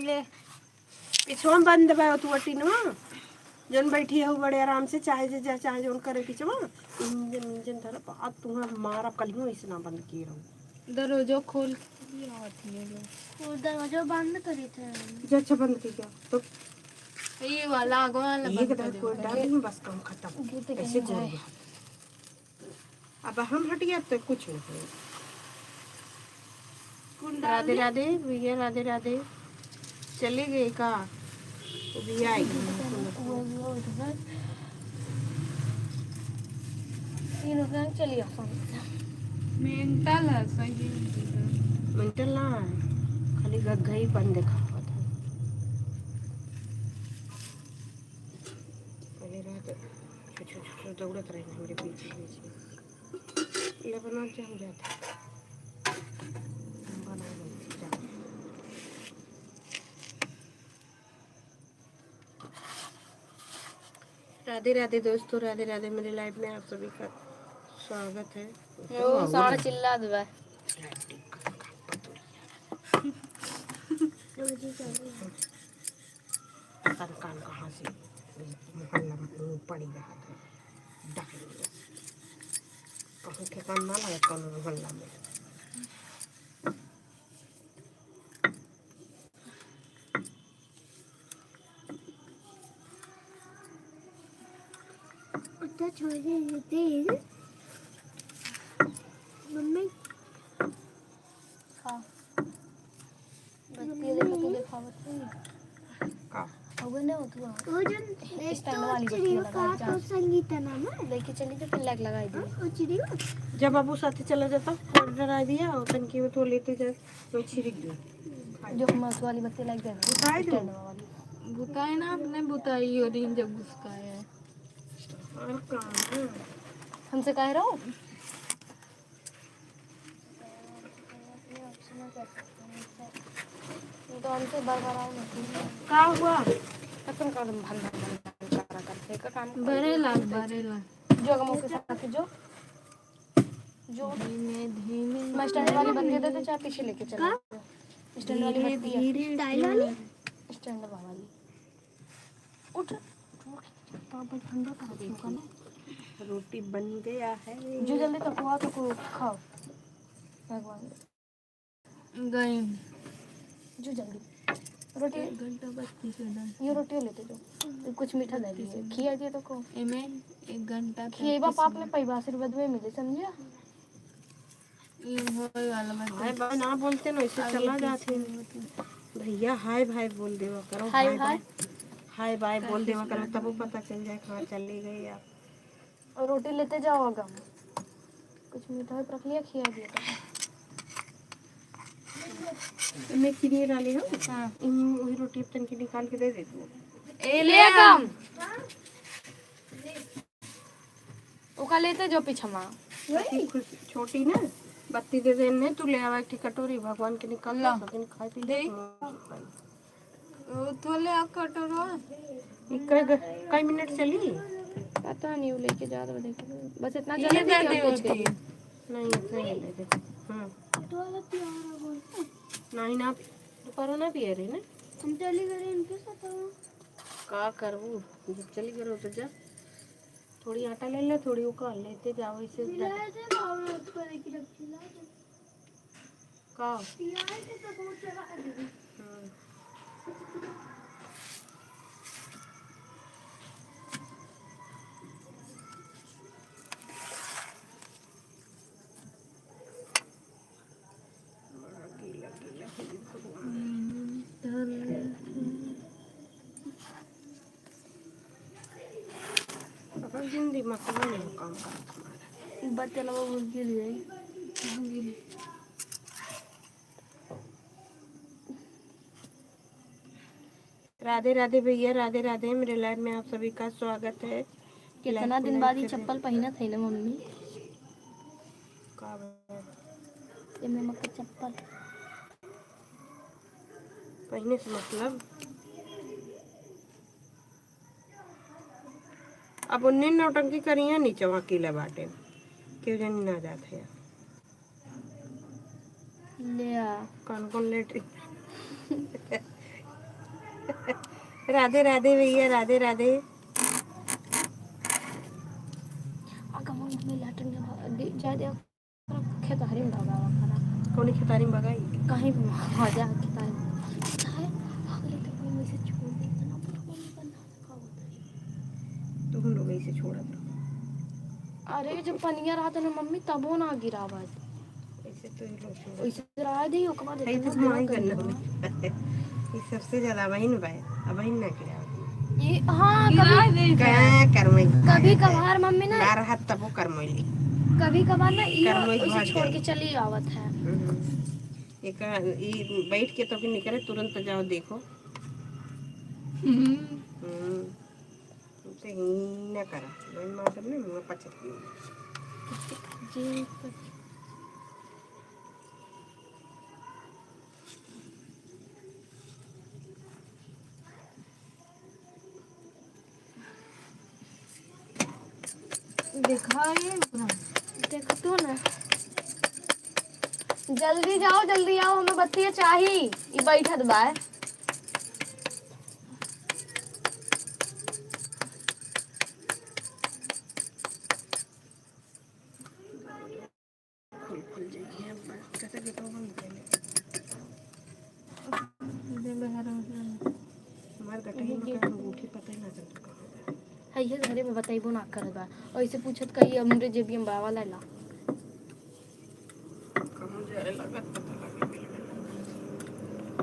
ले। पिछवा में बंद बा तू टीनवा। जौन बैठी है बड़े आराम से, चाहे जे जा, चाहे जौन करे पिछवा। इंजन, इंजन धर, बात तुम्हार मारब, कल ही ऐसे ना बंद किए रहो। दरवाजो खोल के आवत है लोग। वो दरवाजो बंद करी थे। जा, अच्छा बंद की क्या? तो ये वाला, आगवा वाला ये बंद कर दे। कोई डाल, बस काम खत्म। ऐसे गोल। अब हम हटिया तो कुछ नहीं होई। राधे राधे भैया, राधे राधे। चले गए का? वो भी आए। तीन रुपया में चलिए। मेंटल है, सही है। मेंटल ना है, खाली गग्गईपन देखावत है। पहले रहत, छो, छो, छो, छो, दौड़त रहे हमरे पीछे, पीछे। ले बना, जम जाता। बना, बना, जा। राधे राधे दोस्तों, राधे राधे। मेरे लाइव में आप सभी का स्वागत है। ओ, साढ़े चिल्ला दबा। पता न कान कहाँ से मोहल्ला में पड़ी रहा था, डाल दिया। कहूँ ठेकान ना लगे कौन मोहल्ला में। उतना छोड़ दे तेल। मम्मी। हाँ। बत्ती लेके तो दिखावत नहीं। का? अबे ना होत हुआ। वो जन एक स्टैंड तो वाली बत्ती चिड़ियों लगा का जा। तो संगीत है ना मैं। लेके चली तो फिर लाइट लगाई दी। हाँ, वो चिड़ियों। जब बाबू साथे चला जाता, फोन डरा दिया और तनकी में तो लेते जा, तो छिड़क दे। जो मस्त वाली बत्ती लाइट दे दे। बुताई दो। स्टैंड वाली। बुताई ना, अपने बुताई हो दिन जब उसका है। और काम है। हमसे कह रहा हूँ। तो हमसे बरबराओ मत। का हुआ? अपन का एकदम भन भन भन भन करा करते का काम। बरेला, बरेला। जो हम ओके साथ जो। धीमे, धीमे। मैं स्टैंड वाली बत्ती दे दे, चाहे पीछे लेके चलो। का? स्टैंड वाली धीरे, बत्ती है। धीरे स्टाइल वाली? स्टैंड वाली। उठ, उठ, उठ, पापा ठंडा कर दे इसको ना। रोटी बन गया है। जो जल्दी तक हुआ तो को खाओ। भगवान। गई। जो जल्दी। रोटी। एक घंटा बत्तीस मिनट। ये रोटी लेते जो। कुछ मीठा दे दिए। खिया दिए तो को। एमे एक घंटा खिएबा तैंतीस पाप में मिनट। पैबा आशीर्वाद में मिले, समझिया? ये होए वाला बा। हाय बाय ना बोलते ना, ऐसे अभी चला जाते हैं। भैया हाय भाई बोल देवा करो, हाय हाय बाय। हाय बाय बोल देवा करो, तब वो पता चल जाए कहाँ चली गई आप। और रोटी लेते जाओ आगा। कुछ मीठा है, रख लिया, खिया दिया। मैं खीरी डाली हूँ। हाँ। इन वही रोटी अब तनकी निकाल के दे दे तू। ए, ले कम। ओका लेते जो पीछमा। बत्ती खुश, छोटी ना, बत्ती दे दे ने, तू ले आवा एक ठे कटोरी, भगवान के निकाल ला। दे, सब दिन खाए पी ले। दे। ओ, थोले आ कटोरा। ई कई ग-, कई मिनट चली? पता नहीं, वो लेके जात बा, देखे। बस इतना ये जल्दी दे क्यों दे कुछ होती। करी? नहीं, इतना ही दे दे। हाँ। नहीं ना, दोपहर ना पिए रही ना। हम चली गए इनके साथ। का करबू? जब चली गए तो जा। थोड़ी आटा ले ले, थोड़ी ओका लेते जाओ, इसे मिला दे। है, तो और उसको लेके रख दिला दे। का? पियाज के तो बहुत सारा है। हम्म। बड़ा गीला गीला है भगवान। हम्म, धर ले। अपन जिन दिमाग में नहीं काम करत हमारा। बत्तलवा वो गिर गई। राधे राधे भैया, राधे राधे। मेरे लाइव में आप सभी का स्वागत है। कितना दिन बाद ये चप्पल पहनत है ना मम्मी? का बात? ये मम्मा का चप्पल। पहने से मतलब? अब उन्ने नौटंकी करिया, नीचवा कीला बाटे, केहू जनी ना जात है। ले आ। कौन कौन लेटरिन? राधे राधे भैया, राधे राधे। आ, कमल, हमें लेटरिन में भा-, दे, जा दे। खेतहरी में भगावा करा। कौनी खेतहरी में भगाई? कहीं भी, हाँ, जा खेतहरी में। चाहे भाग लेते कोई में से छोड़ देते ना, पर कोई का ना का होता है। तो हम लोग ऐसे छोड़त रहो। अरे, जब पनिया रहत ना मम्मी, तबो ना गिरावत। ऐसे तो ये लोग छोड़। ऐसे गिरा दी, ओकर बाद है इतना तो माई बड़ा गन्ना कर में। ये सबसे ज्यादा वही न भाई, अब वही ना गिरावत। ये, हाँ, गिरा कभी, दे का करमई। कभी कभार मम्मी ना ना रहत तबो करमई। कभी कभार ना ये करमई ऐसे भाग छोड़ जाए। के चली आवत है। हम्म। एक, ई बैठ के तो फिर निकले, तुरंत जाओ देखो। हम्म। हम्म। तुमसे ही ना करा, मैं मार दे ना, मुँह पचक। जी, पच- देखा ये पूरा। देख तू ना। जल्दी जाओ, जल्दी आओ, हमें बत्तिया चाही। ई बैठत बा। खुल, खुल जाइए, अब कैसे बताऊँ हम पहले। दे ले हर हमार गटही में का अंगूठी पता ही ना चलत कहाँ बा। है ये घरे में बताइबो ना करत बा। ऐसे पूछत कही हमरे जेबिया में बावा ला ला। कहूँ जाए लगत पता लगे।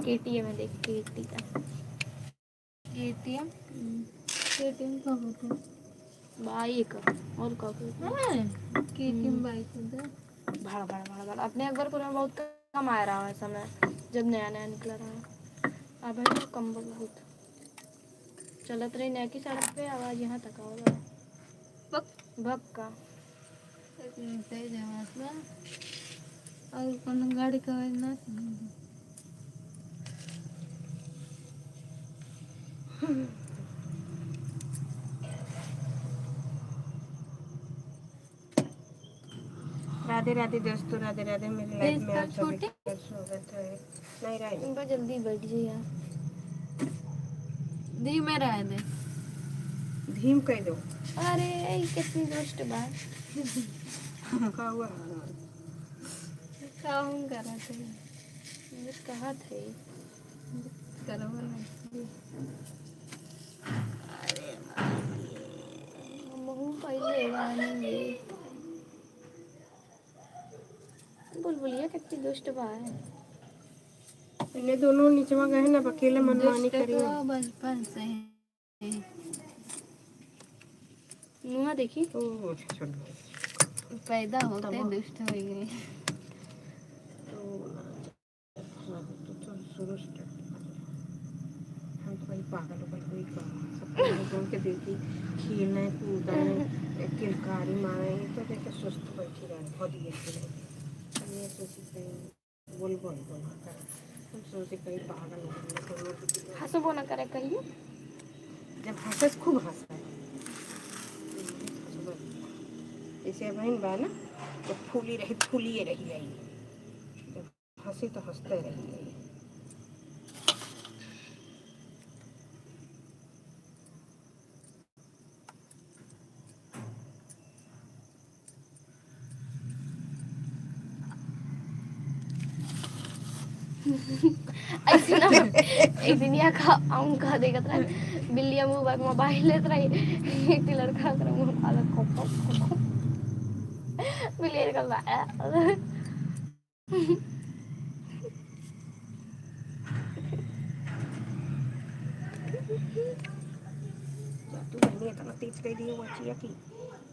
केटीएम में देख, केटी का। केटीएम? हम्म। केटीएम का होता है? बाइक, और का होता है? हाँ, केटीएम हम्म। बाइक होता है। भाड़ा, भाड़ा, भाड़ा, भाड़ा। अपने अकबरपुर में बहुत कम आया रहा है समय, जब नया, नया निकला रहा है। अब है ना कम बहुत। चलत रही नया की सड़क पे, आवाज यहाँ तक आवा। बक। बक का। एक मिनट, सही जगह बा। और कोनो गाड़ी का आवाज ना सुनाई दे। राधे राधे दोस्तों, राधे राधे। मेरे लाइव में आप सभी का स्वागत है। नहीं, राय नहीं। इनका जल्दी बैठ जाइए। दी में रह दे। धीम कह दो। अरे, ई कितनी दुष्ट बा। का हुआ? का हम करत है? बस कहत है। करवा नहीं। अरे माई, हमहू पहले बानी ये। बुलबुलिया कितनी दुष्ट बा है। इन्हें दोनों निचवा गए ना, अकेले मनमानी दुष्ट करी। तो बचपन से है। मुआ देखी। ओ, अच्छा, छोड़ दो। पैदा होते तब दुष्ट हो गए। तो ना, हाँ, तो चल, शुरू से हम तो भाई पागल हो गए, कोई काम, सब लोगों के देखी, खेलने, कूदने, किलकारी मारे, ये तो देखे सुस्त बैठी रहे, बहुत ये खेले। हम ये सोची कहीं बोल, बोल, बोल, हाँ, कर। हम सोचे कहीं पागल हो गए, तो लोग भी हंसबो ना करे कहियो। जब हंसे, खूब हंसे। जैसे बहन बा ना, तो फूली रही, फूलिए रही जाई। जब हंसी तो हंसते रही जाई। ऐसे ना, एक दिन यहाँ का आऊं कहा देखत रहे, बिल्लिया मुंह बाग मोबाइल लेत रही, एक ठे लड़का ओकरा मुंह में आलत खो, खो, खो, खो। बिल्लिया निकल रहा है। तू बहनी इतना तेज कह दिए वो चिया की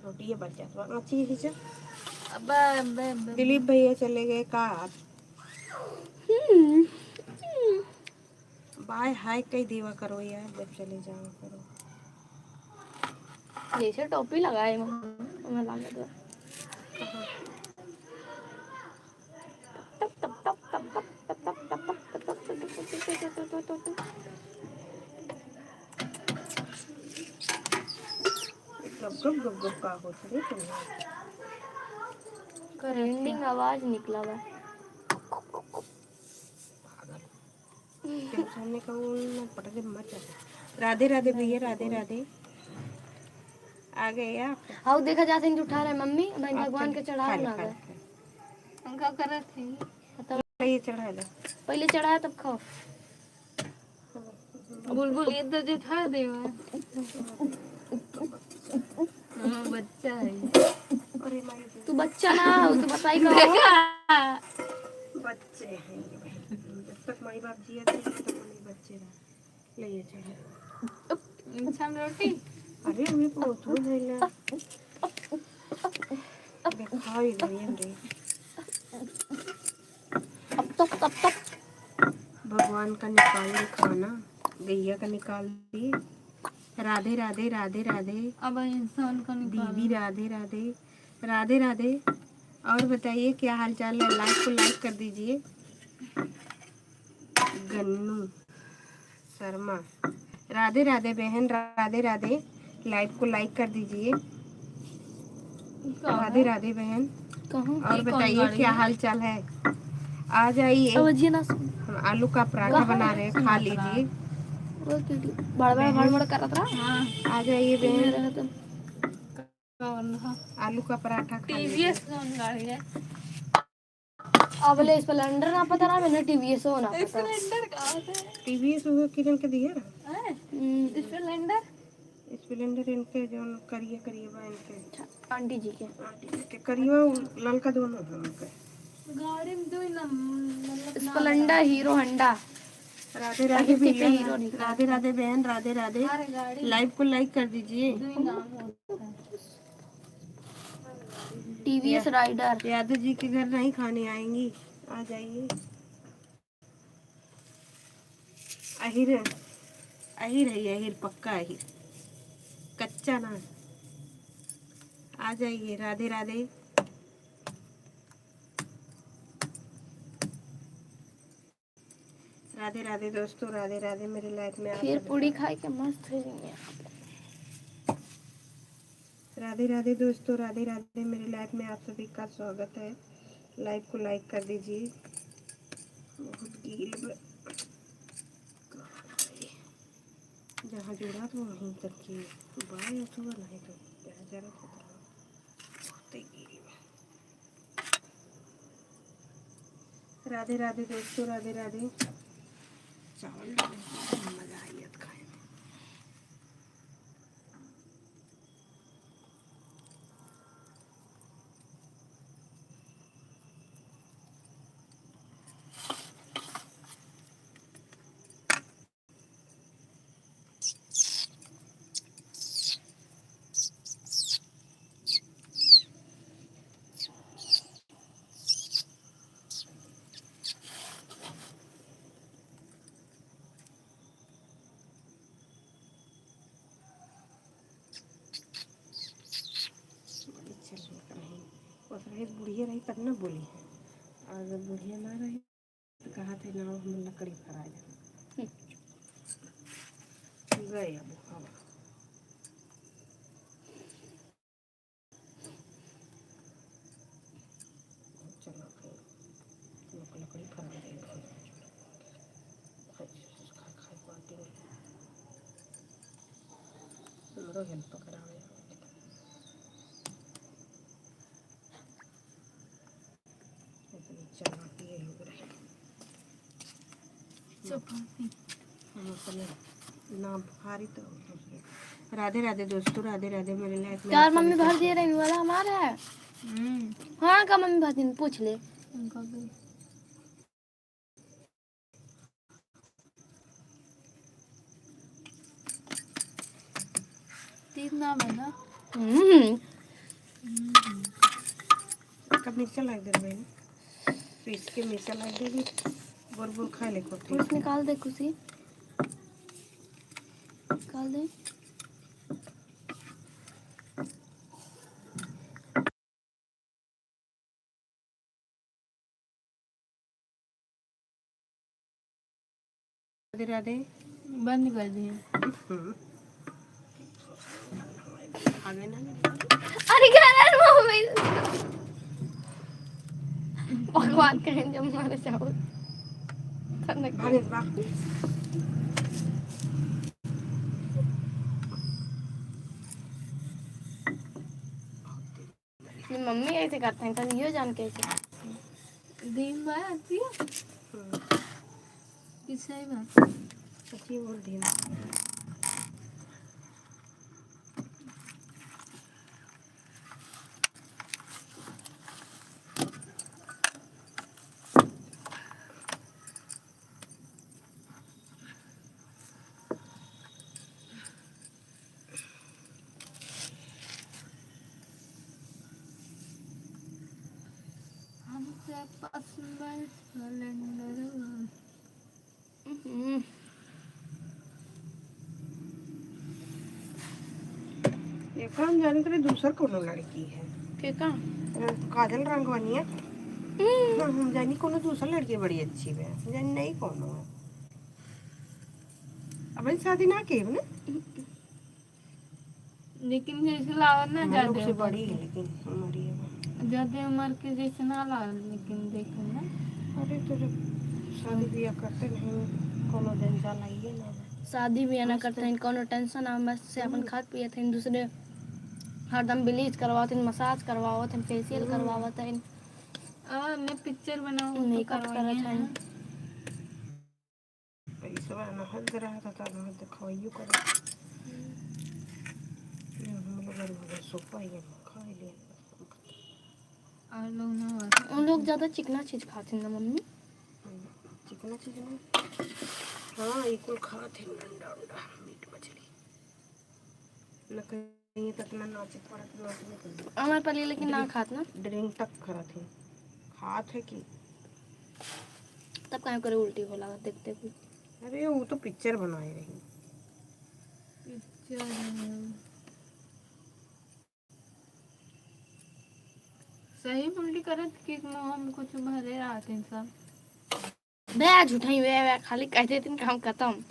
रोटी ये बच जात बा। आँची ही से। अब्बा, अब्बा, अब्बा। दिलीप भैया चले गए का? हम्म, हम्म। बाय हाय कह देवा करो यार, जब चले जावा करो। जैसे टोपी लगाए वहाँ, वहाँ लागत बा। कहाँ? गप, गप, गप, गप का होत रे तुम? करंटिंग आवाज निकला बा। पागल। तेरे सामने का वो ना पटक दे, मर जाता। राधे राधे भैया, राधे राधे। आ गए आप? हाउ देखा जाते हैं, उठा रहे मम्मी, मैं अच्छा, भगवान के चढ़ाओ खा ले, ना खा ले, गए। खा ले। हम का करत है? पता ये चढ़ा दे। पहले चढ़ाया तब खाओ। बुलबुल ये तो जो था देवा। हाँ, बच्चा है। अरे माई। तू बच्चा ना हो, तू बताई का हो? देखा। बच्चे हैं ये भाई। जब तक माई बाप जिया थे, तब तक हम बच्चे रहे। ले ये चढ़ा। छान रोटी। अरे, हमें बहुत हो जाएगा। देखा, ये बढ़िया रे। अब तक, तब तक। भगवान का निकाल दे खाना, गैया का निकाल दे। राधे, राधे, राधे, राधे। अब इंसान का निकाल दीदी, दे। राधे, राधे, राधे, राधे। और बताइए, क्या हाल चाल है? Live को like कर दीजिए। गन्नू शर्मा, राधे राधे बहन, राधे राधे। Live को like कर दीजिए। का राधे है? राधे बहन। कहूँ और की कौन बताइए गाड़ी क्या है? हाल चाल है? आ जाइए। अब जी ना सुन। हम आलू का पराठा कहाँ बना है? रहे हैं, खा लीजिए। वो क्यों बड़ बड़ बहन। बड़ बड़ करत रहा? हाँ। आ जाइए बहन। मेरे हाथ में। कौन है? आलू का पराठा खा लीजिए। टीवीएस कौन गाड़ी है? अब ले स्प्लेंडर ना पता रहा, मैंने टीवीएस हो ना पता। स्प्लेंडर का होता है? टीवीएस वो किरण के दिया रहा। हैं? हम्म। स्प्लेंडर? स्प्लेंडर इनके जो करिए करिए बा इनके। अच्छा, आंटी जी के। आंटी जी के करिए, ललका दोनों है उनके। गाड़ी में दो ही ना, मतलब ना स्प्लेंडर, लगा। Hero Honda. राधे राधे अभी भैया, हीरो निकला। राधे राधे बहन, राधे राधे। अरे गाड़ी। Live को like कर दीजिए। दो ही नाम होता है। टीवीएस या-, राइडर। यादव जी के घर नहीं खाने आएंगी, आ जाइए। अहिर, अहिर है, अहिर, पक्का अहिर, कच्चा ना। आ जाइए, राधे राधे। राधे राधे दोस्तों, राधे राधे। मेरे live में आप खीर सभी पूड़ी का खाए के मस्त हो जाएंगे। राधे राधे दोस्तों, राधे राधे। मेरे live में आप सभी का स्वागत है। Live को like कर दीजिए। बहुत गील ब-, जहाँ जोड़ा तो वहीं तक की बाय अथुआ नहीं तो प्याज जरा खतरा होते गिरी। राधे राधे दोस्तों, राधे राधे। चावल डाल के मजा आई अब खाए में। बड़ी चलने का नहीं। वो साइड बुढ़िया रही तब ना बोली है, और जब बुढ़िया ना रही तो कहा थे ना हम लकड़ी फरा जाए। गए अब हवा। चलो, लकड़ी फरा दे। खाए, खाए, खाए, खाए, हमरो हेल्प करावे। इतनी चला पिए हो रहे। चपाती। हम अपने नाम पुकारी तो दूसरे। राधे राधे दोस्तों, राधे राधे मेरे लाइफ में यार। मम्मी भर दिए रही वाला हमारा है। हम्म। हाँ का मम्मी भर दिन पूछ ले। उनका भी। तीन नाम है ना? हम्म। हम्म। कब मिर्चा लाग दे रहे हैं? तो इसके मिर्चा लाग दे भी। बोल बोल खा ले को। कुछ निकाल दे खुशी। निकाल दे। राधे राधे। बंद कर दिए। हम्म। आ गए ना। अरे घर मम्मी। भगवान कहें जब मारे जाओ। अरे बाप रे। ये मम्मी ऐसे करते हैं, तब यो जान के ऐसे करते हैं। दिन भर आती है। हम्म। कि सही बात। सच्ची बोल दिन। हमसे पसंद सिलेंडर। हम्म। एका हम जाने करे दूसर कोनो लड़की है। के का? काजल रंगवनिया। हम्म। हाँ, हम जानी कोनो दूसर लड़की बड़ी अच्छी बा। हम जानी नहीं कोनो है। अबे शादी ना के ना? लेकिन जैसे लागल ना हम लोग ज्यादा से उम्र बड़ी के। है, लेकिन हमारी है। ज्यादा उम्र के जैसे ना लागल, लेकिन देखो ना। अरे तो जब शादी ब्याह करते नहीं, कोनो दिन जाला ये ना बा। शादी ब्याह ना मस्त। करते हैं, कोनो tension ना, मस्त से अपन हम्म। खात पियत हैं, दूसरे हरदम bleach करवावत हैं, massage करवावत हैं, facial हम्म। करवावत हैं। और मैं picture बनाऊँ तो makeup करवाइए करत हैं। हैं। पैसवा ना हद रहा था, तो ना दिखवाइयो करे। ये हम लोग अरे सोफा ये खा लिए। और लोग ना हुआ। उन लोग ज्यादा चिकना चीज खाते हैं ना मम्मी? चिकना चीज ना? हाँ, ये कुल खाते हैं, अंडा, अंडा, मीट, मछली। न कहीं तो इतना नाचे पड़त, नाचे नहीं कहीं। अमर पली लेकिन ना drink, खात ना? Drink तक खात है। खात है कि? तब काहे करे उल्टी होला, देखते हुए। अरे, वो तो picture बनाए रही। Picture है। सही में उल्टी करत कि मुँह में कुछ भरे रहते हैं सब। बे, झूठाई बे, बे, खाली कह देती काम खत्म।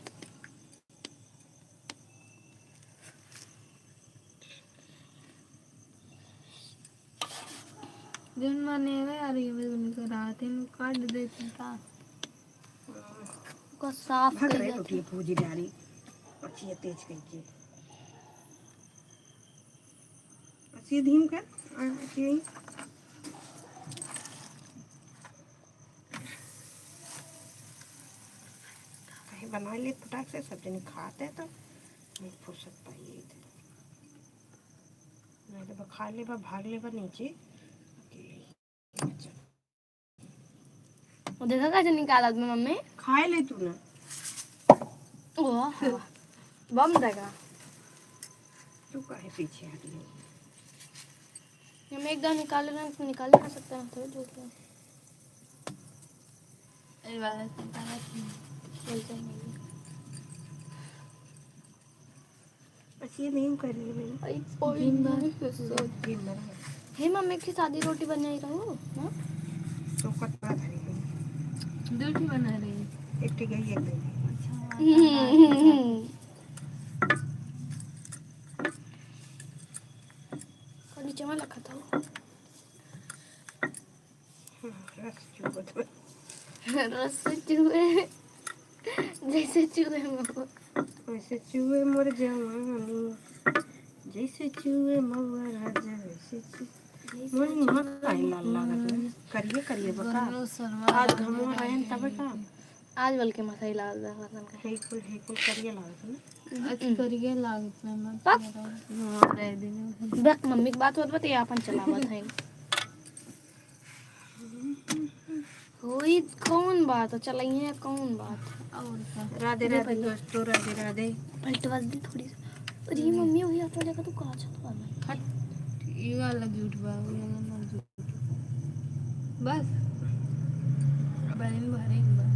दिन माने वे यार, ये भी उनके रात ही में काट देती था। ओका साफ भाग कर रहे देती। टूटी फूजी डारी। अच्छी है, तेज कई के। अच्छी धीम कर, आ, अच्छी है। कहीं बना ले फटाक से, सब जने खाते तो नहीं फुर्सत पाइए इधर। नहीं तो खा ले बा, भाग ले बा नीचे। अकेले। वो देखा कैसे निकालत में मम्मी? खाए ले तू ना। ओह, बम देगा। तू काहे पीछे हट गई? हम एक दाना निकाले ना, निकाले ना सकते हैं, थोड़ी दूर पे। अरे वाह, निकाला था। चल जाएंगे। बस ये नहीं कर रही मैं। आई, ओए, दिन भर। दिन भर। हे मम्मी की सादी रोटी बनाई रहो, हाँ? तो कटवा धरी गई। दो ठी बना रही। एक ठी गई, एक गई। अच्छा। हम्म। और नीचे वाला खाता हो। रस चूहत बा। रस चूहे, जैसे चूहे महुआ। वैसे चूहे मोर जवानी, जैसे चूहे महुआ राजा, वैसे चूहे। जैसे मोर चूहे मत आई लाल लागत है। करिए, करिए बका। गन्नू शर्मा आज राजा घमवा रहन तबे का। आज बल्कि मसाई लाल लागत है। हे कुल, हे कुल करिए लागत है ना। आज करिए लागत है, मत पक। करो। हाँ, रह देने। बक मम्मी की बात होत बा, तो ये अपन चलावत है। होई कौन बात है, चलइहे कौन बात है। और का। राधे दे राधे पहले। दोस्तों, राधे राधे। पलटवा दे थोड़ी सी। अरे मम्मी, वही आता देखा तू कहाँ छत वाला। हट, ये वाला झूठ बा, ये वाला ना झूठ। बस। अब इन भरे एक बार।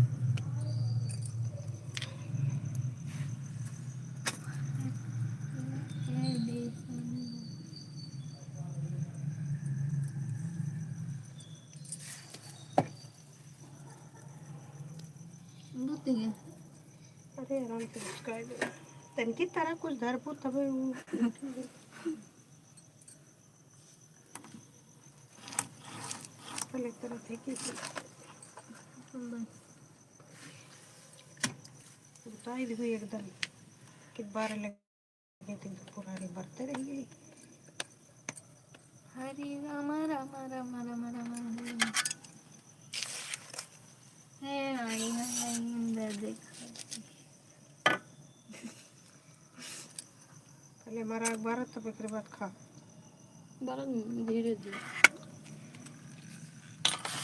ये देख। बहुत ही है। अरे आराम से मुस्काई दे। तनकी तरह कुछ धरबू तबे वो। पहले तरह थे कि उताई दे एकदम कि बार लग ये दिन तो पुरानी बरते रह गई। हरे राम राम राम राम राम हरे। हे आई, हे आई, इंद्र देखा। पहले हमारा अखबार तब एक बाद खा। बड़ा धीरे धीरे।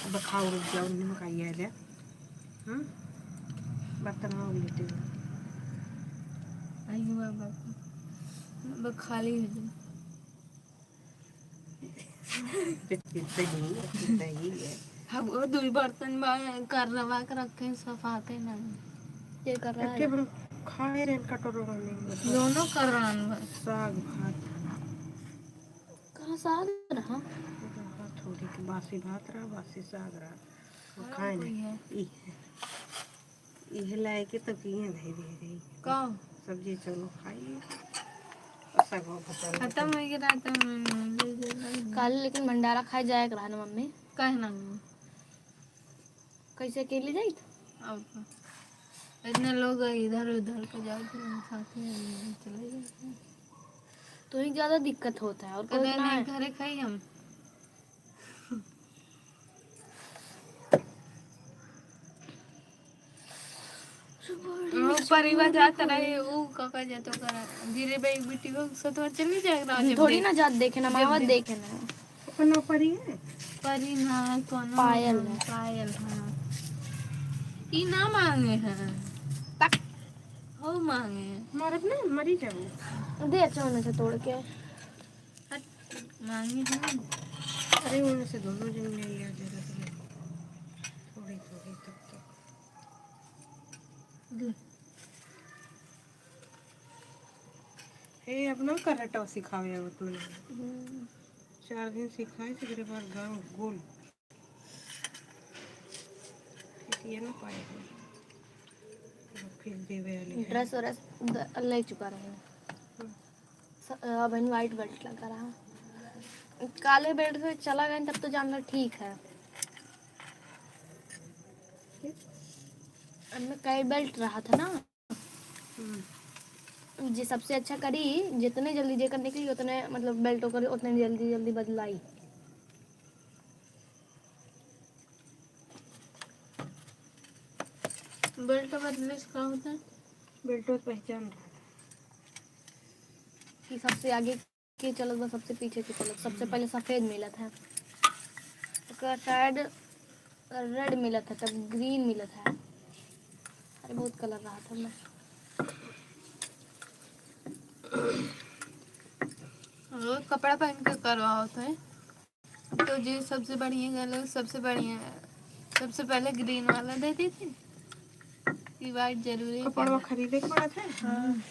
अब खाओ, रुक जाओ, नमक आई है ले। हाँ? बर्तन में लेते हो। आई बाबा। अब खाली हो जाए। सही, सही है। अब वो दुई बर्तन बा-, कर रवा के रखे, सफाते ना। ये कर रहा है। हम खाए रहे कटोरों में। दोनों कर रहा है। साग भात। कहाँ साग रहा? रहा थोड़ी के बासी भात रहा, बासी साग रहा। वो और खाए कोई नहीं। है? ई है। इहे लाए के तो किए नहीं दे रही। का? सब्जी चलो खाइए। और साग भात खत्म हो गया रात में, ले, ले, ले। काल लेकिन भंडारा खाए जाए के रहा ना मम्मी? काहे ना हुआ? कैसे अकेले जाई? और का? इतने लोग इधर उधर के जाओ तो हम साथ में चले जाते हैं। तो ही ज्यादा दिक्कत होता है और तो कोई नहीं, ना नहीं, है। घरे खाई हम। वो परिवा जात रहे, ऊ काका जात ओकर धीरे भाई बिटिया के सतवा चली जाए ना, जब थोड़ी देख-, ना जात देखे ना, जब मावा देख-, देखे ना। ओकर नाम परी है? परी ना, कोनो पायल नाम, है। पायल, हाँ। ई ना मांगे हैं। तक। हो मांगे हैं। मारब ना, मरी जाबू। दे अच्छा होने से तोड़ के। हट, मांगे हैं। अरे, उनमें से दोनों जन ले लिया जरा सा। थोड़ी, थोड़ी तब तक। दे। हे, अब ना कराटा सिखावे आवत मने। हम्म। चार दिन सिखाए, फिर एक बार गाँव गोल। फिर ये ना पाए। फिर देवे वाली है। Dress व्रेस द-, ले चुका रहे। हम्म। स-, अब इन white belt लगा रहा। काले belt से चला गए तब तो जान लो ठीक है। अब में कई belt रहा था ना। हम्म। जे सबसे अच्छा करी, जितने जल्दी जेकर निकली, उतने, मतलब, बेल्टो करी, उतने जल्दी, जल्दी बदलाई। बेल्ट बदले से का होता है? बेल्ट पहचान रहा था कि सबसे आगे के चलत बा, सबसे पीछे के चलत। सबसे पहले सफेद मिलत है, ओकर बाद शायद रेड मिलत है, तब ग्रीन मिलत है। अरे, बहुत कलर रहा था मैं। रोज कपड़ा पहन के करवावत है। तो जे सबसे बढ़िया गलो, सबसे बढ़िया, सबसे पहले ग्रीन वाला दे दी थी कि व्हाइट जरूरी है कपड़वा पहनना। खरीदे के पड़त है। हाँ।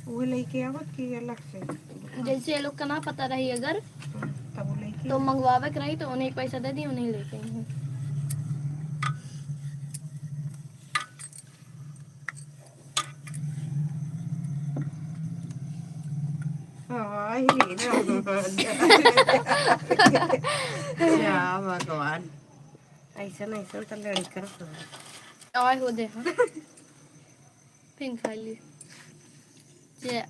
वो लेके आवत कि अलग से? जैसे ये लोग का ना पता रही अगर, हाँ, तब वो लेके तो मंगवावे के रही तो उन्हें पैसा दे दी, उन्हें लेके आई हूँ। हाय रे राम। या भगवान। ऐसा नहीं, ऐसा तो लड़का हो। आय हो दे, हाँ। फिर खा ली। जे।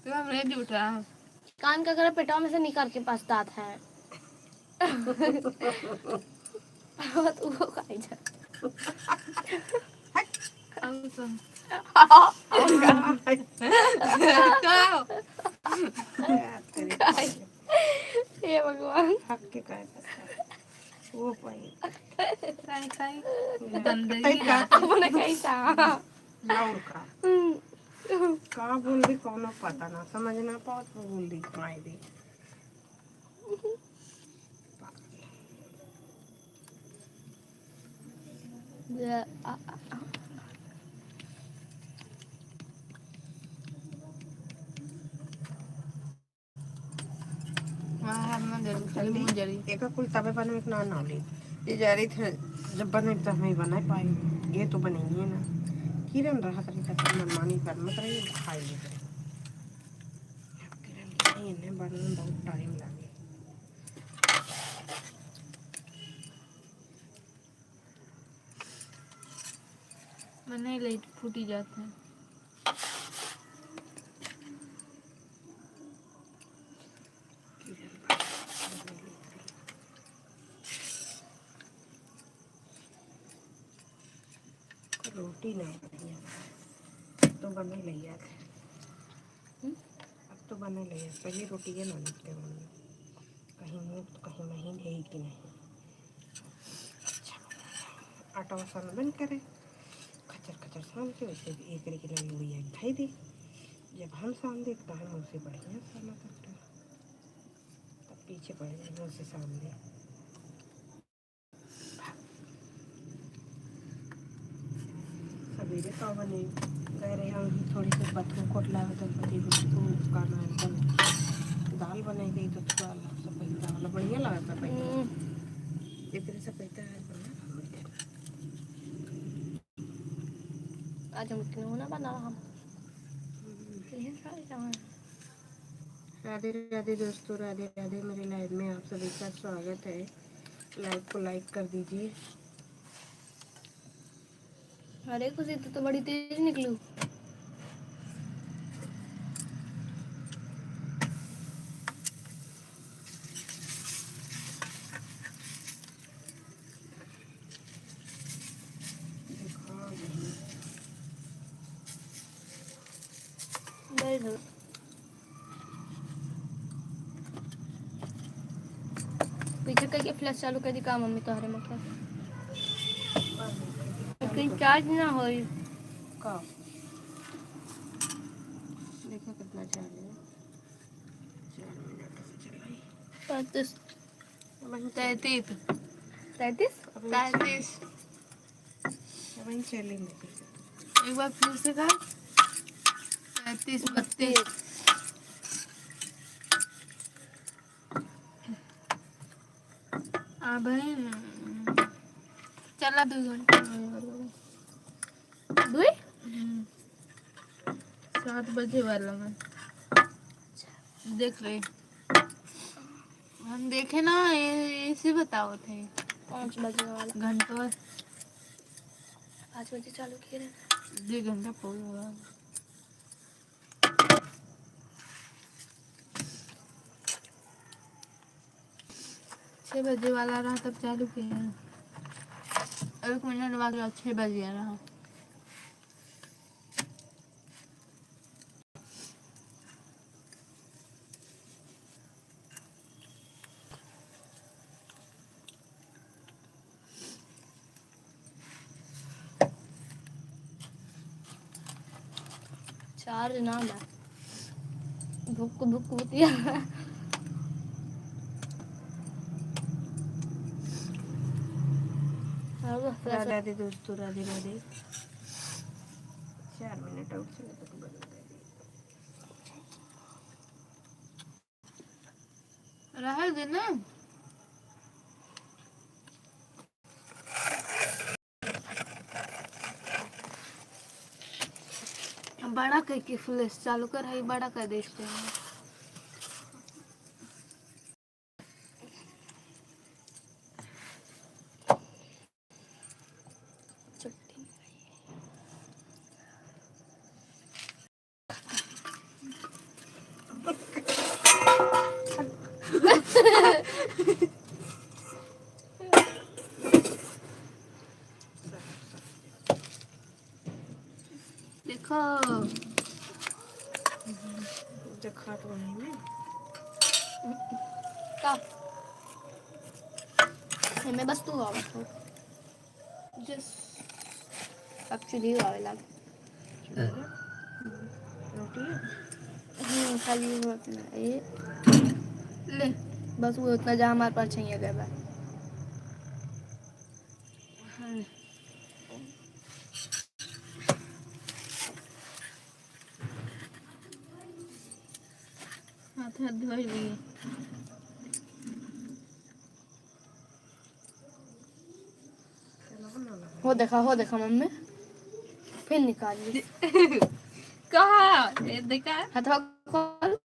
तू हमरे झूठा। कान का अगर पेटवा में से निकाल के पास दांत है। तो वो खाई जा। अब तो। का? हे भगवान। हक के काहे पछतावा? वो पाई। काई, काई? गंदगी तई का? अपने कैसा? और का? हम्म। का बोल दी, कौनो पता ना, समझ ना पावत, वो बोल दी, खाए दी। या, आ, आ, आ। हाँ, हाँ, ना जरूर, खाली मुँह जरी। एका कुल तबे बनवे के ना, ना ले। ये जा रही थे, जब बनवे तो हम ही बनाए पाए। ये तो बनेंगे ना। किरण रहा करी तब मनमानी कर मत रही, खाई ले। अब किरण की नहीं है, बनवे में बहुत टाइम लागे। मने लेट फूटी जात है। रोटी ना बढ़िया बा। तो बने लइया थे। हम्म? अब तो बने लइया, पहले रोटिए ना निकले मम्मी। कहीं मोट, कहीं महीन है कि नहीं। अच्छा, आटा सान बन करे, खचर खचर सान के वैसे भी एक रे किलो यूरिया खाई दी। जब हम सान दे, तो हम उसे बढ़िया साना करते हैं। तब पीछे पड़ जाए, उसे सान दे। सवेरे का बने, कह रहे हम थोड़ी सी बथुआ कोटला होते, पति को का नाम है, दाल बनाई गई तो थोड़ा अलग सपेटा वाला बढ़िया लगा था। हम्म। इतने सपेटा है, बढ़िया था। आज हम क्यों ना बनावा हम? हम्म। ये सारे जहाँ राधे राधे दोस्तों, राधे राधे। मेरे लाइव में आप सभी का स्वागत है। लाइव को लाइक कर दीजिए। अरे खुशी, तू तो बड़ी तेज निकलू। पीछे करके फ्लैश चालू कर दी का मम्मी तोहरे, मतलब? लेकिन चार्ज ना होई। का? देखो कितना चार्ज है। चार मिनट से चलाई। पैंतीस। वही तैंतीस। तैंतीस? अभी तैंतीस। वही चली मेरी। एक बार फिर से कर। तैंतीस, बत्तीस। अब है, चला दो घंटा में। दुई? हम्म। सात बजे वाला में। देख रहे। हम देखे ना, ये, इसे बताओ थे। पाँच बजे वाला। घंटवा। पाँच बजे चालू किए रहे। दो घंटा पूरा हुआ। छः बजे वाला रहा तब चालू किए हैं। एक मिनट बाद छः बजे रहा। चार ना बा। भुक भुक होतिया। राधे राधे दोस्तों, राधे राधे। चार मिनट और चले तो बंद कर दे। रहे दे ना। बड़ा करके फ्लैश चालू कर, है बड़ा कर दे इसको। देखो। देखा तो नहीं ना। का? एमे बस तू आवत हो। Just अब चुल्ही आवे लाग। रोटी? हम्म, खाली वो अपना ये ले, बस वो उतना जा हमारे पास चाहिए गए बा। हाँ। हाथ हाथ धोई लिए। हो देखा, हो देखा मम्मी, फिर निकाल ली। कहाँ? ये देखा? हथवा खोल।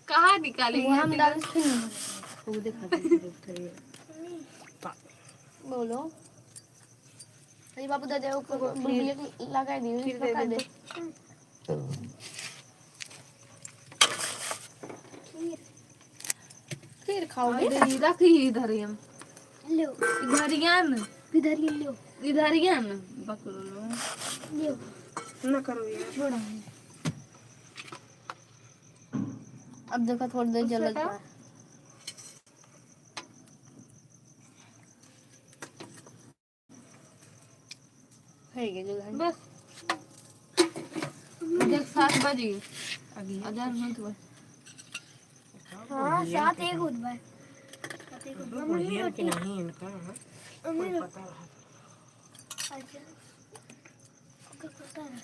कहाँ निकाली? मुँह में डाल, फिर निकाल। वो देखा, देखा, देखा, देखा। बोलो। अरे बाबू, दादा, वो फिर बुलबुलिया के लगा दी, फिर दे पका दे दे। तो। खीर। खीर खाओगे? अरे, रखी इधर ही हम। लो। इधर ही आन। इधर ही लो। इधर ही आन। पकड़ लो। लो। ना करो यार। छोड़ा। अब देखो, थोड़ी देर गुस्सा जलत का? बा। हो गया, जो है। बस। देख, सात बज गई। अभी अजान होत बा। हाँ, सात एक होत बा। सात एक होत बा। मम्मी बुढ़िया रोटी। के नहीं इनका, हाँ? मम्मी कोई रो- पता रहा। अच्छा। ओके, पता रहा।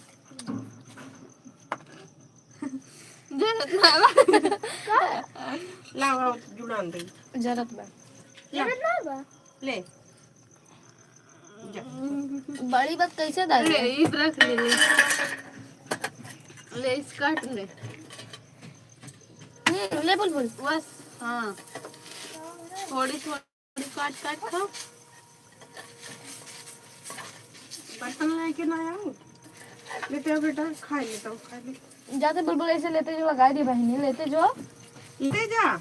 जरूरत ना बा। का? लाओ, लाओ, जुड़ान दे। जरूरत बा। ला। जरूरत ना बा। ले। जा। बड़ी बात कैसे डाल ले, रहे? ई रख ले, ले। ले, इस काट ले। हम्म, ले बुलबुल। बस, हाँ। थोड़ी, थोड़ी काट, काट खाओ। बर्तन लेके ना आओ। लेते आओ बेटा, खा लेता हूँ, खा ले। जाते बुलबुल ऐसे लेते जो लगा दी बहिनी, लेते जो। ले जा।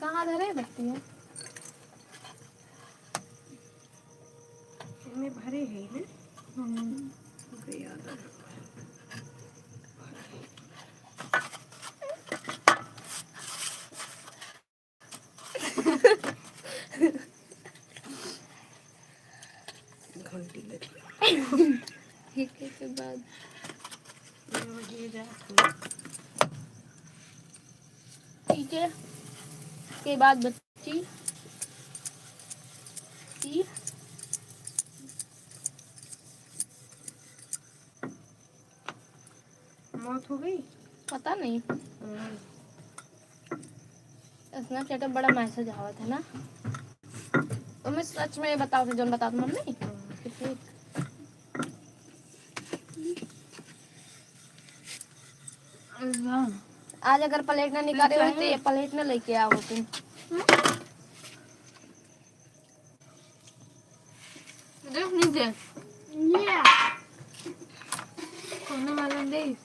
कहाँ धरे बत्ती है? इनमें भरे है ना? हम्म। हमको याद आ गया। घंटी लगी। ठीक है, के बाद। ये जा। ठीक है, के बाद बच्ची। ई मौत हो गई? पता नहीं। हम्म। Snapchat पे बड़ा message आवत है ना, तो मैं सच में बताओ थे, जौन बताओ मम्मी। हम्म। कि ठीक। आज अगर plate ना निकाले होते, ये plate ना लेके आओ तुम। हम्म? दे। ये। कौन वाला दे?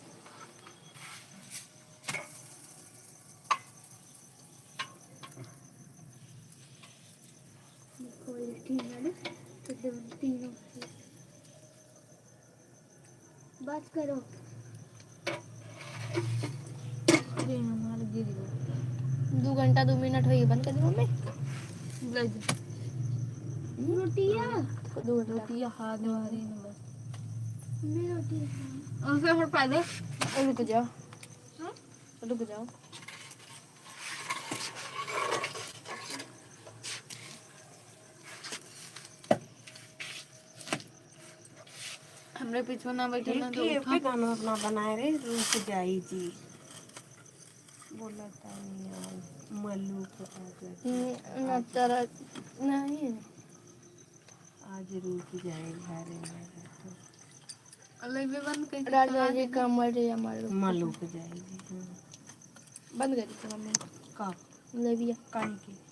देखो, ये तीन वाले, तो दो, तीनों। बस करो। अरे, हमार गिर गया। दो घंटा, दो मिनट होई, बंद कर दे मम्मी। ले जा। रोटिया। दो घंटा। रोटिया खा दे, हमारी नंबर। मम्मी, रोटी खा। उसे हट पहले। रुक जाओ। हाँ? रुक जाओ। हमरे पीछे ना बैठे ना तो ठीक है, उठा। पे गाना अपना बनाए रहे, रुक जाई जी। बोला तानी यार, मल्लू को आ गया। हम्म, ना तेरा, नहीं। आज रुक जाए घरे में तो। लेवे बंद कर दे, राजा चला जी दे। कमर रे हमारे। मल्लू को जाए जी, हाँ। बंद कर दे मम्मी। का? लेविया। काहे के?